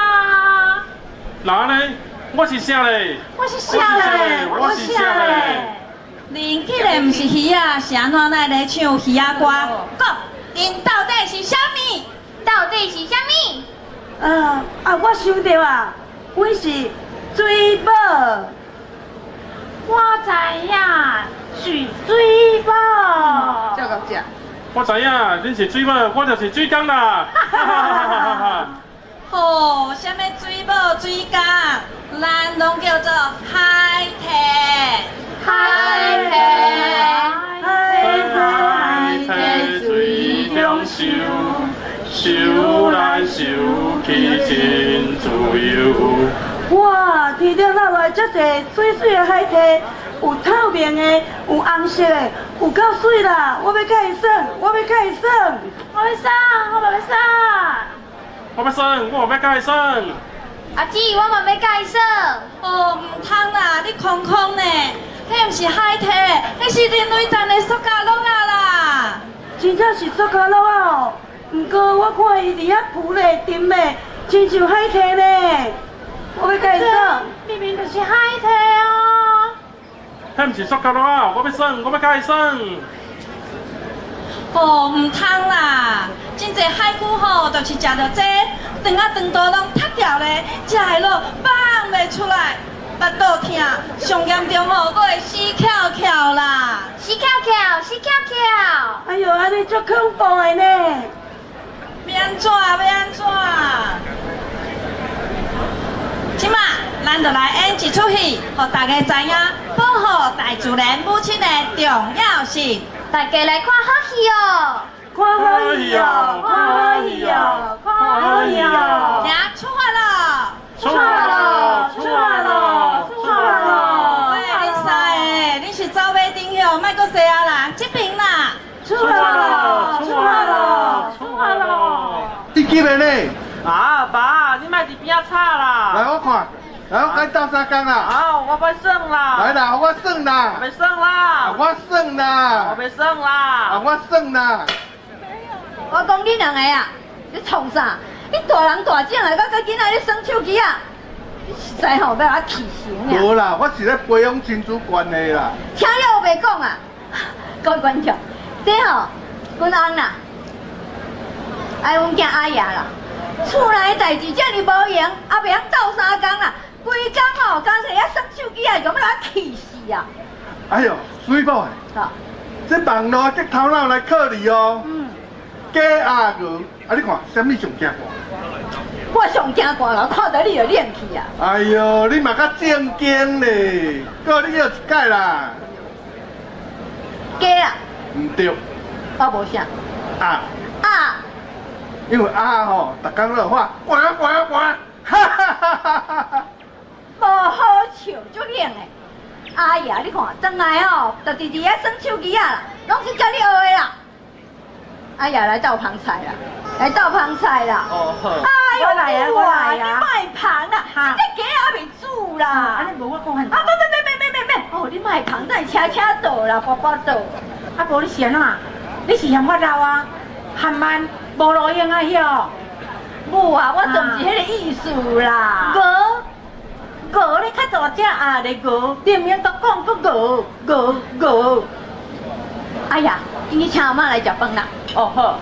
那按呢？我是啥咧？我是啥咧？我是啥咧？恁既然毋是魚仔，是按怎會咧唱魚仔歌？講，恁到底是啥物？到底是啥物？啊啊！我想著啊，阮是水某。我知影是水某。照够食。我知影，恁是水某，我就是水工啦。哈哈哈哈哈！吼，啥物水某水工，咱攏叫做海堤。海堤，海堤水中游，游来游去真自由。哇！天顶落来遮济媠媠的海堤，有透明的，有紅色的，有夠媠啦！我欲佮伊耍，我欲佮伊耍，我欲耍，我嘛欲耍。我欲耍，我嘛欲佮伊耍。阿姊，我嘛欲佮伊耍。哦，毋通啦，你空空呢？彼毋是海堤，彼是人類彈的塑膠橐仔啦。真正是塑膠橐仔哦！毋過我看伊佇遐浮咧、沉咧，親像海堤呢。我欲佮伊耍。明明就是海堤哦。彼毋是塑膠橐仔，我欲耍，我欲佮伊耍。哦，毋通啦！真濟海龜吼，就是食著這，腸仔腸道攏塞掉咧，食的落放袂出來，腹肚疼，上嚴重吼，閣會死翹翹啦！死翹翹，死翹翹！哎喲，按呢足恐怖的呢！欲按怎？欲按怎？這馬，咱就來演一齣戲，予大家知影保護大自然母親的重要性。大家來看好戲哦！看好戲哦！看好戲哦！看好戲哦！行，出發囉！出發囉！出發囉！出發囉！喂，恁三個，恁是走馬燈喲，莫閣踅啊啦，這邊啦！出發囉！出發囉！出發囉！你急的呢？啊，爸，你莫佇邊仔吵啦！來，我看，來，我共你鬥相共啦！啊，我欲耍啦！來啦，我耍啦！欲耍啦！我耍啦！我欲耍啦！我耍啦！我講恁兩個啊，你創啥？你大人大種的，閣佮囡仔咧耍手機啊？你實在吼，欲予我氣死爾！無啦，我是咧培養親子關係啦。聽了有白講啊，各位觀眾，這吼，阮翁啦，愛阮囝阿爺啦，厝內的代誌遮爾無閒，也袂曉鬥相共啦，規規工哦，干脆遐耍手機啊，就欲來氣死啊！哎呦，水某的，這網路的頭腦來考你哦。雞鴨鵝，啊你看，啥物上驚寒？我上驚寒啦，看著你就冷去啊！哎呦，你嘛較正經咧，閣你臆一擺啦。雞啊！毋對。我無啥。鴨。鴨。因為鴨吼，逐工攏喊呱呱呱，哈哈哈哈哈哈！無好笑，足冷的。哎呀，你看，轉來吼，就直直遐耍手機仔啦，攏是佮你學的啦。哎呀，來鬥捧菜啦，來鬥捧菜啦。哦好。哎呦，我來啊，我來啊。你莫捧啦，這個雞還袂煮啦。按呢無我講啊，免免免免免免，哦，你莫捧，等下車車倒啦，跋跋倒。啊，無你是按怎？你是嫌我老啊？含慢，無路用啊遐。母啊，我就毋是彼個意思啦。鵝，鵝你較大隻鴨咧鵝，明明都講閣鵝鵝鵝。哎呀，緊去請阿嬤來食飯啦。哦好。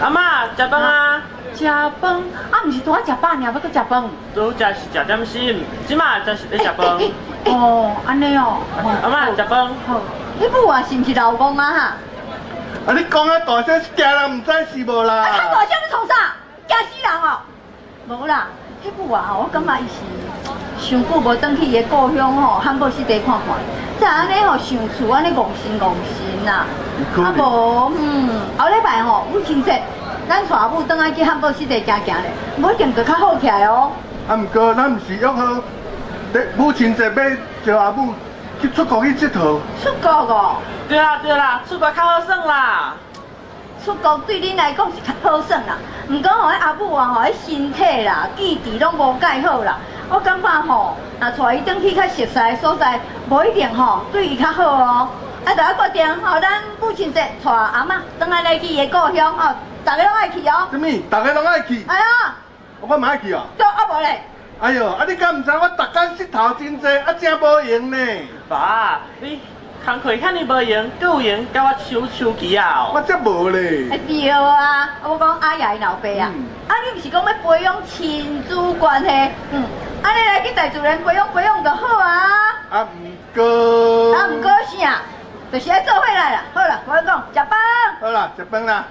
阿嬤，食飯啊！食飯啊，毋是拄仔食飽爾，欲閣食飯？拄才是食點心，這馬才是咧食飯。哦，按呢哦。阿嬤，食飯。好。你母啊，是毋是老戇啊哈？啊！你講啊大聲，驚人毋知是無啦？啊，較大聲你創啥？驚死人哦！無啦，彼母啊，我感覺伊是傷久無轉去伊的故鄉吼，漢堡濕地看看，才按呢吼想厝按呢戇神戇神啦。啊無，後禮拜吼母親節，咱帶阿母轉來去漢堡濕地行行咧，無一定閣較好起來哦。啊，毋過咱毋是約好，母親節欲招阿母去出國去𨑨迌。出國哦？對啦對啦，出國較好耍啦。出國對恁來講是較好耍啦，毋過吼，彼阿母啊吼，彼身體啦、記憶攏無蓋好啦。我感覺吼，若帶伊轉去較熟似的所在，無一定吼對伊較好哦。啊，就愛決定吼，咱母親節帶阿嬤轉來來去伊的故鄉吼，逐个攏愛去哦。啥物？逐个攏愛去？哎呀！我嘛愛去哦。對，啊無咧。哎喲，啊你敢毋知我逐工穑頭真濟，啊真無閒呢？爸，你工課遐爾無閒，閣有閒佮我搶手機啊？我才無咧。欸對啊，我講阿爺𪜶老爸啊，啊你毋是講欲培養親子關係？按呢來去大自然培養培養就好啊。啊毋過。啊毋過啥？就是愛做伙來啦。好啦，我講食飯。好啦，食飯啦。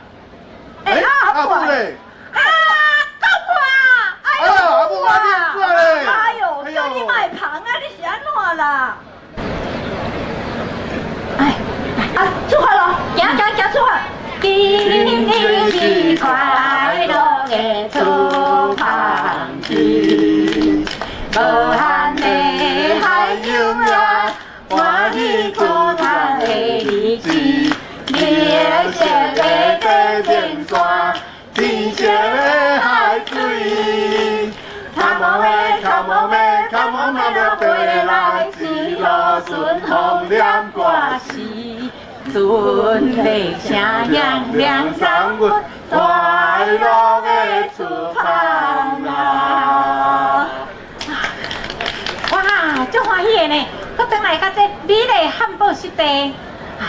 欸阿母咧。啊，狗婆啊！哎呦，阿母啊，你按怎咧？哎呦，叫你莫捧啊，你是按怎啦？哎，啊，出發囉，行行行，出發！今日是快樂的出帆日，無限的海洋啊，歡喜出帆的日子，綠色的地平線，天色的海水，come on ，come on man，come on man，飛來一路順風念歌詞。船的聲響兩三阮快樂的出帆啦！哇，足歡喜的呢！閣轉來到這美麗漢堡濕地。哎，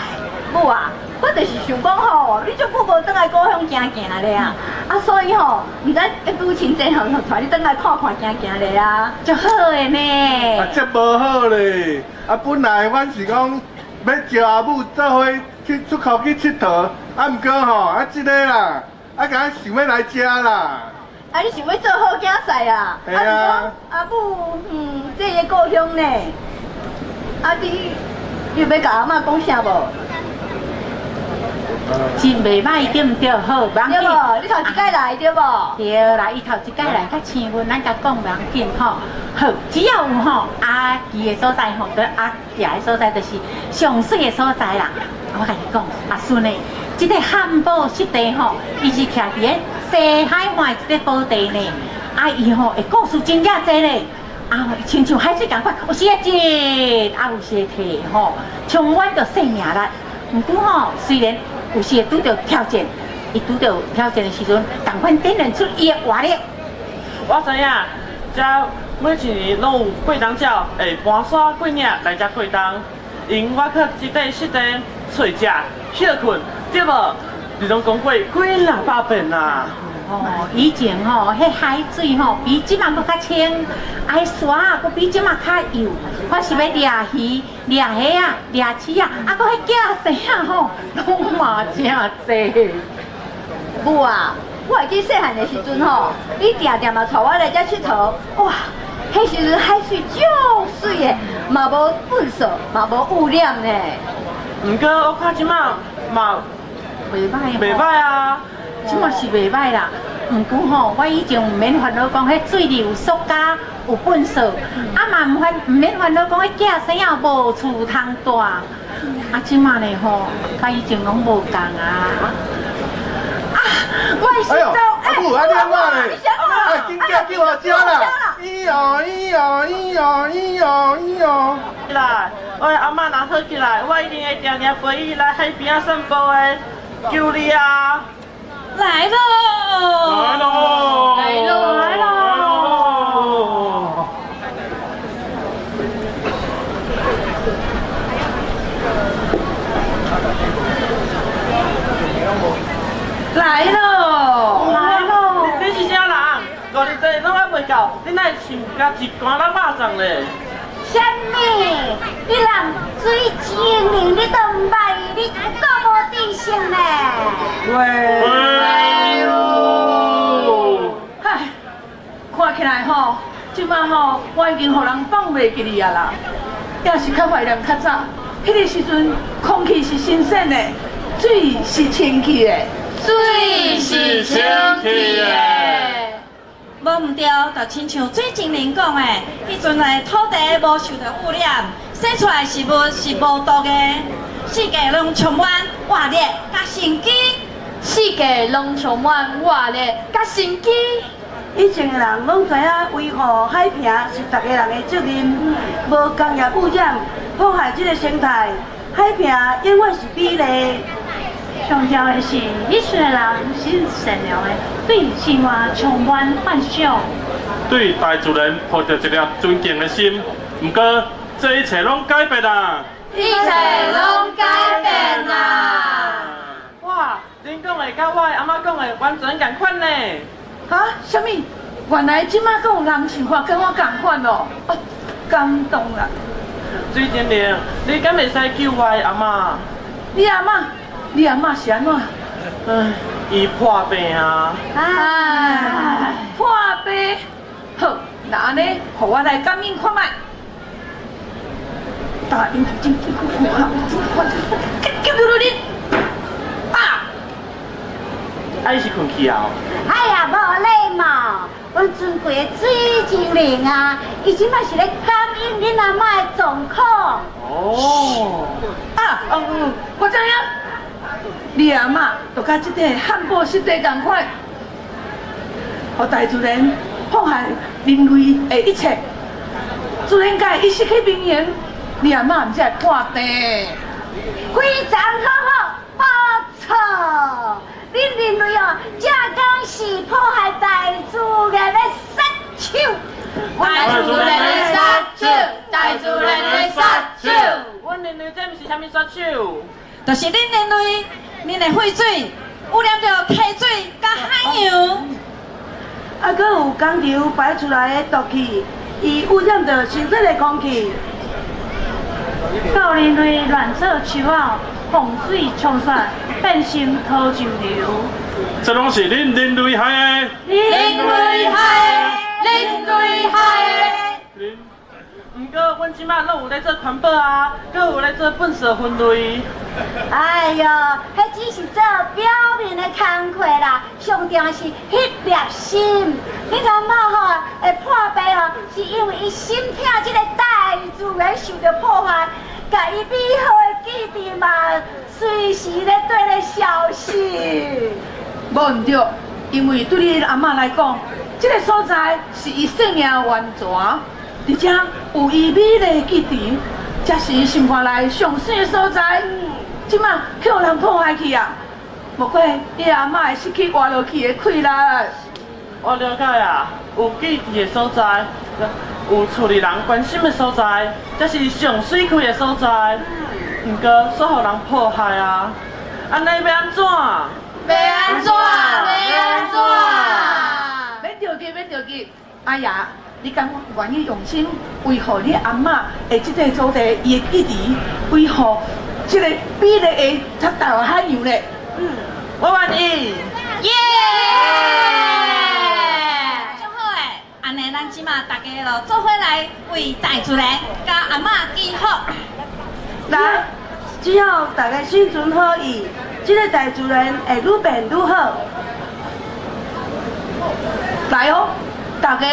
母啊，我就是想講吼，你足久無轉來故鄉行行咧啊，啊，所以吼，毋知母親節吼，帶你轉來看看行行咧啊，足好的呢。啊，這無好咧！啊，本來阮是講欲招阿母做伙去出國去𨑨迌，啊，毋過吼，啊，這个啦，啊，敢想欲來遮啦。啊，你想欲做好囝婿啊？嘿啊。阿母，這个故鄉呢？啊，你有欲共阿嬤講啥無？真袂䆀對毋對？好，無要緊。對無？你頭一擺來對無？對啦，伊頭一擺來較生阮，咱共講無要緊吼。好，只要有吼阿姨的所在吼，佮阿爺的所在，就是上媠的所在啦。我共你講，阿孫呢，這個漢堡濕地吼，伊是徛佇个西海岸的一個寶地呢。啊，伊吼會故事真正濟咧。啊，親像海水仝款，有時會急，啊，有時會退吼，充滿著生命力。毋過吼，雖然有時會拄著挑戰，伊拄著挑戰的時陣，仝款展現出伊的活力。我知影，遮每一年攏有過冬鳥會搬山過嶺來遮過冬，𪜶倚靠這塊濕地揣食、歇睏，對無？你攏講過幾若百遍啊！吼，以前吼，彼海水吼比這馬閣較清，啊，彼沙仔閣比這馬較幼。我是欲掠魚、掠蝦仔、掠鼠仔，啊，閣彼囝生仔吼，攏嘛誠濟。母啊，我會記細漢的時陣吼，你定定嘛帶我來遮𨑨迌，哇！彼時陣海水足媠的，嘛無糞埽，嘛無污染呢。毋過我看這馬嘛袂歹，袂歹啊，這馬是袂歹啦。毋過吼，我以前毋免煩惱講，彼水裡有塑膠、有糞埽，啊嘛毋免煩惱講，彼囝生仔無厝通蹛。啊，這馬呢吼，佮以前攏無仝啊。啊，我是哎呦，阿母，啊你按怎咧？哎，緊叫救我遮啦！咿哦咿哦咿哦咿哦咿哦。來，我的阿嬤若好起來，我一定會定定陪伊來海邊仔散步的，求你啊！來咯！來咯！來咯！來咯！來咯！來咯！你是啥人？50歲攏還袂到，你哪會像共一竿仔肉粽咧？啥物？你人水精靈，你都毋捌伊，你有夠無知識呢？喂！唉，看起來吼，這馬吼，我已經予人放袂記你啊啦。也是較懷念較早，彼個時陣空氣是新鮮的，水是清氣的。水是清氣的。無毋對，就親像水精靈講的，彼陣的土地無受著污染，生出來食物是無毒的，四季攏充滿活力佮生機。四季攏充滿活力佮生機。以前的人攏知影維護海平是逐个人的責任，無工業污染破壞這個生態，海平永遠是美麗。上重要的是，彼時的人是善良的，對生活充滿幻想，對大自然抱著一粒尊敬的心。毋過，這一切攏改變啦！一切攏改變啦！哇，恁講的佮我的阿嬤講的完全仝款呢！哈？啥物？原來這馬閣有人想法佮我仝款哦！啊，感動啦！水精靈，你敢會使救我的阿嬤？你阿嬤？你阿嬤是按怎？唉，伊破病啊！唉，破病。好，那按呢，予我來感應看覓。大英真真叫叫你啊！啊，伊是睏去啊？哎呀，無禮貌！阮尊貴的水精靈啊，伊這擺是咧感應恁阿嬤的狀況。哦。啊，我知影。你阿嬤就佮這塊漢堡濕地仝款，予大自然破壞人類的一切，自然界伊失去平衡，你阿嬤毋才會破病。非常好好，無錯。恁人類哦，這講是破壞大自然的殺手。大自然的殺手，大自然的殺手。阮人類這毋是啥物殺手？就是恁人類，恁的廢水污染著溪水佮海洋，啊，閣有工廠排出來的毒氣，伊污染著新鮮的空氣。到人類亂做樹仔，洪水沖刷，變成土石流。這攏是恁人類害的。人類害的，人類害的。毋過，阮這馬攏有咧做環保啊，閣有咧做糞埽分類。哎喲，彼只是做表面的工課啦，上重要是彼粒心。你阿嬤吼會破病吼，是因為伊心疼這個大自然受著破壞，共伊美好的記憶嘛，隨時咧綴咧消失。無毋對，因為對你阿嬤來講，這個所在是伊生命的源泉。而且有伊美麗的記憶，這是伊心肝內上媠的所在。這馬去予人破壞去啊！莫怪伊阿嬤會失去活落去的氣力。我了解啊，有記憶的所在，有厝裡人關心的所在，這是上媠氣的所在。毋過，煞予人破壞啊！按呢欲按怎？欲按怎？欲按怎？免著急，免著急。阿爺，你敢願意用心維護你阿嬤的這塊土地，伊的記憶，維護這个美麗的台灣海洋咧？嗯，我願意。耶！足好的，按呢咱這馬大家囉做伙來為大自然佮阿嬤祈福。來，只要大家心存好意，這个大自然會愈變愈好。來哦，大家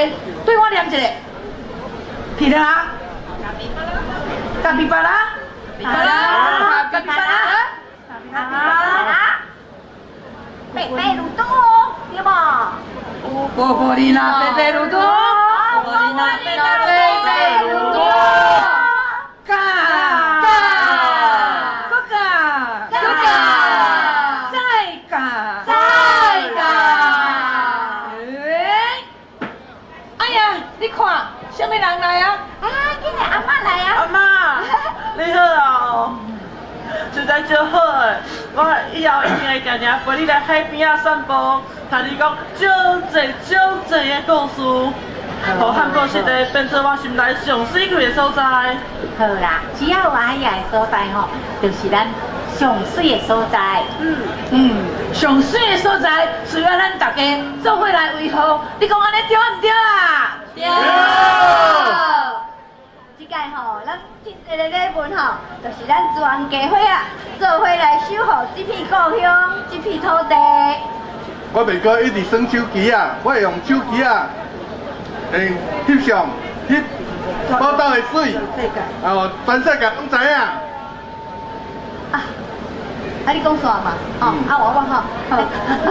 對我念一下，起來啊！咖比巴拉，巴拉，咖比巴拉，咖比巴拉，白白魯多，對無？波波麗娜白白魯多，波波麗娜白白魯多，嘎嘎，閣嘎，閣嘎，再嘎，再嘎。哎呀，你看，啥物人來啊？啊，今日阿嬤來啊！阿嬤，你好哦，實在足好的，我以後一定會常常陪你來海邊仔散步，聽你講足濟足濟的故事，予漢寶濕地變做我心內上媠氣的所在。好啦，只要有阿爺的所在吼，就是咱上媠的所在。嗯嗯，上媠的所在需要咱大家做伙來維護。你講按呢對毋對啊？對。這屆吼，咱這个禮物吼，就是咱全家伙仔做伙來守護這片故鄉、這片土地。我袂閣一直耍手機啊，我會用手機啊，會翕相、翕寶島的水，哦，全世界攏知影。啊，你講煞嘛？哦，啊我我吼，母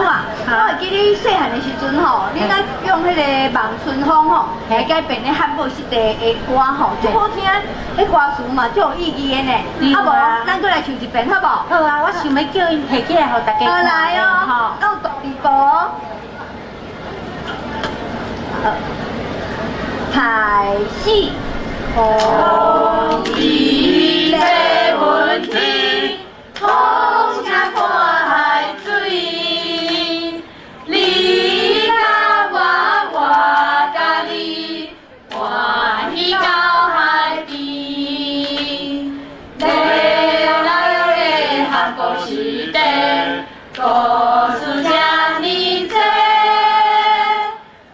啊，我會記你細漢的時陣吼，你若用彼个《望春風》吼，來改編咧漢寶濕地的歌吼，足好聽，彼歌詞嘛足有意義的呢。啊無，咱閣來唱一遍好無？好啊，我想欲叫𪜶提起來，予大家看。來哦，閣有大字報哦。好，開始。風伊咧阮天。風聲看海水，你佮我，我佮你，歡喜到海邊。美麗的漢寶濕地，故事這呢濟，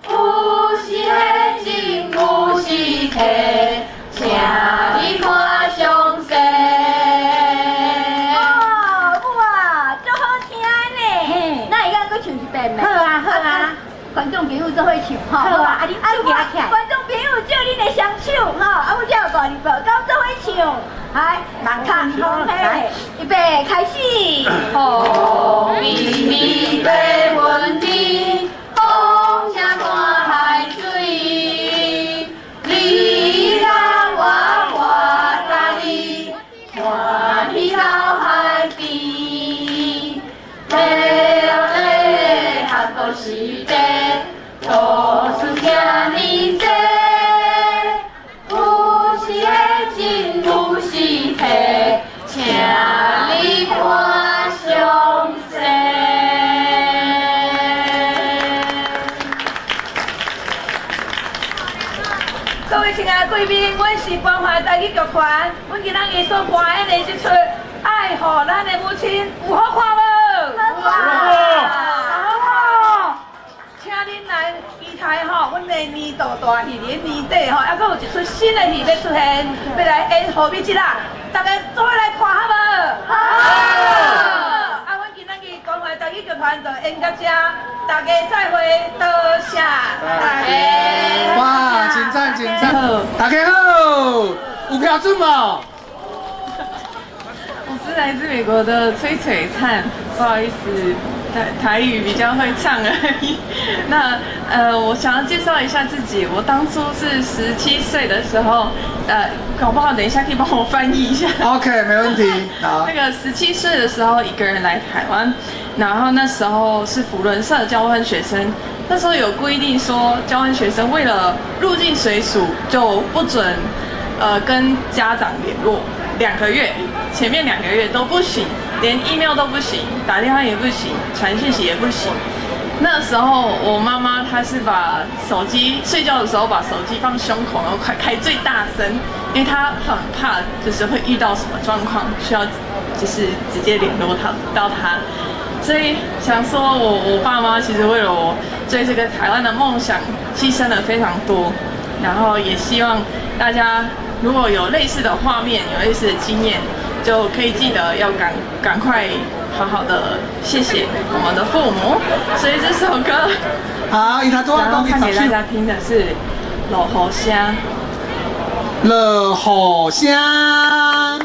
有時彼情，有時體，請你看詳細。好啊好啊，觀眾朋友做伙唱吼。好啊，啊你手舉起來。觀眾朋友借恁的雙手吼，啊阮遮有大字報，佮做伙唱。來，望春風嘿，預備開始。風微微白雲天，風聲看海水，你佮我，我佮你，歡喜到海邊。美麗的漢寶濕地，故事這呢濟，有時彼情，有時體，請你看詳細。各位親愛的貴賓，阮是關懷台語劇團，阮今仔日所表演的這齣《愛護咱的母親》，有好看無？好看。好，請恁來期待吼，阮的年度大戲年底吼，猶閣有一齣新的戲欲出現，欲來演予美節啦，大家做伙來看好無？好。啊，阮今仔日關懷台語劇團就演到這，大家再會，多謝大家。哇，真讚真讚！大家好，有標準無？我是來自美國的崔璀璨，不好意思，台語比較會唱而已。那我想要介紹一下自己。我當初是17歲的時候，搞不好等一下可以幫我翻譯一下。 OK，沒問題。好。那個17歲的時候，一個人來台灣，然後那時候是扶輪社交換學生，那時候有規定說，交換學生為了入境隨俗，就不准跟家長聯絡2個月，前面2個月都不行。連 email 都不行，打電話也不行，傳訊息也不行。那時候我媽媽她是把手機睡覺的時候把手機放胸口，然後快開最大聲，因為她很怕就是會遇到什麼狀況，需要就是直接聯絡她到她。所以想說我爸媽其實為了我追這個台灣的夢想，犧牲了非常多。然後也希望大家如果有類似的畫面，有類似的經驗，就可以記得要趕快好好的謝謝我們的父母。所以這首歌，好，伊他做然後唱給大家聽的是《落雨聲》。落雨聲，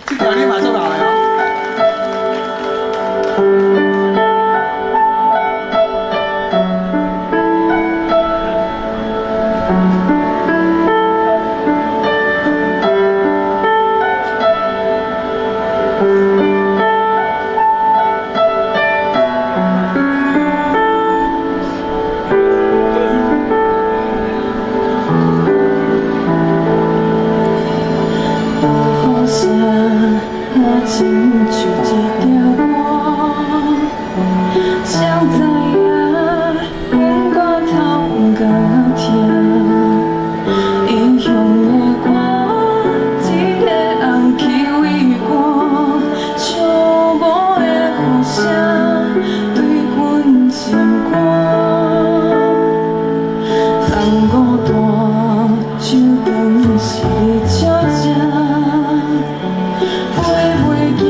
這條你嘛做老的哦。落雨聲，若親像一條歌，誰知影阮歌頭毋敢聽？異鄉的我，一个人去畏寒，笑無的雨聲對阮心肝。人孤單，就當是咧笑聲。飛袂行，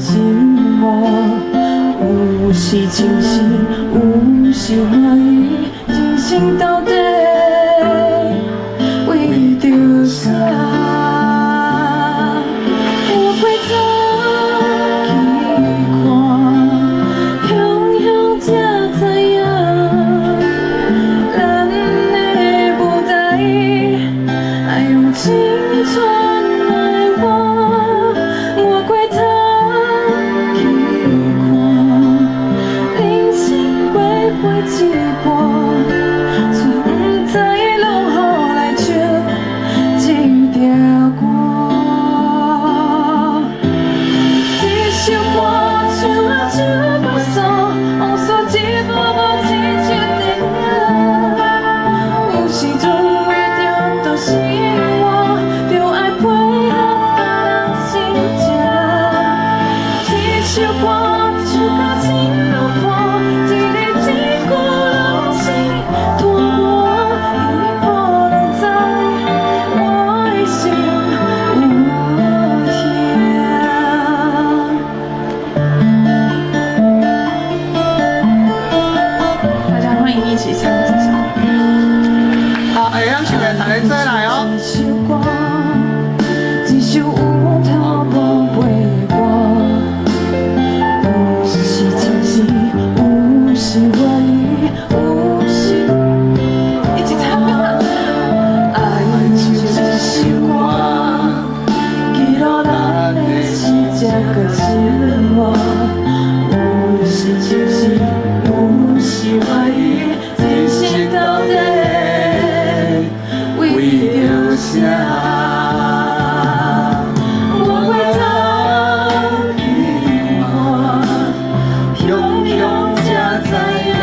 寂寞。有時清醒，有時歡喜，人生到底為著啥？我回頭去看，雄雄才知影，咱的舞台愛用青春來換。我回頭去看，人生過袂一半，卻毋知如何來唱這條歌。這首歌唱啊唱袂煞，往事一幕幕親像電影。有時陣為著討生活，著愛配合別人心情。這首歌唱到心攏破，一字一句攏是拖磨，因為無人知我的心有偌疼。大家歡迎一起唱這首。好，會曉唱的，大家做來哦。這首歌，這首有頭無尾歌，有時清醒，有時歡喜，有時一起唱。愛像一首歌，記錄咱的時這個生活。有時清醒，有時歡喜，人生到底為著啥？我回頭去看，雄雄才知影，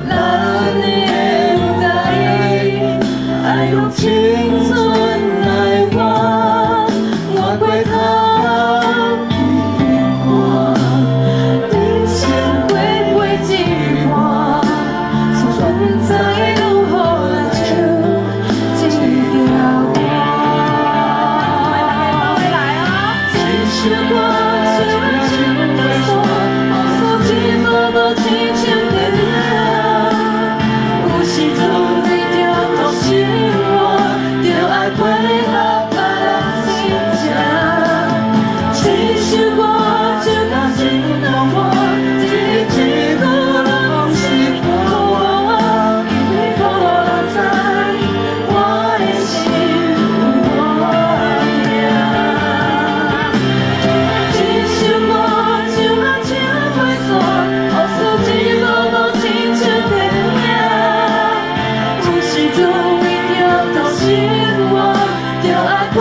咱的舞台愛用青春來換。我回頭去看，人生過袂一半，卻毋知如何來唱這條歌。這首歌唱啊唱袂煞，往事一幕幕親像電影。有時陣為著討生活，著愛配合別人心情。這首歌唱到心攏破，一字一句攏是拖磨，因為無人知我的心有偌疼。這首歌唱啊唱袂煞，往事一幕幕親像電影。有時陣為著討生活，著愛配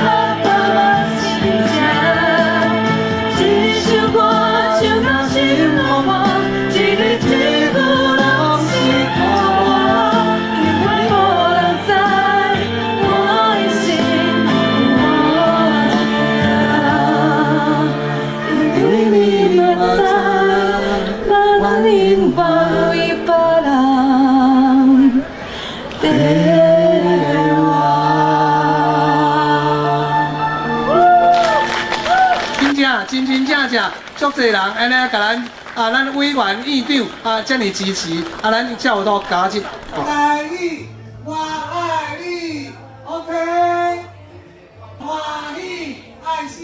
合別人心情。這首歌唱到心攏破，一字一句攏是拖磨，因為無人知我的心有偌疼。因為你嘛知，咱永遠為別人在活。真正真真正正，足濟人按呢共咱啊，咱委員院長啊，遮爾支持，啊，咱才有法度加入。愛你，我愛你，OK，歡喜愛心。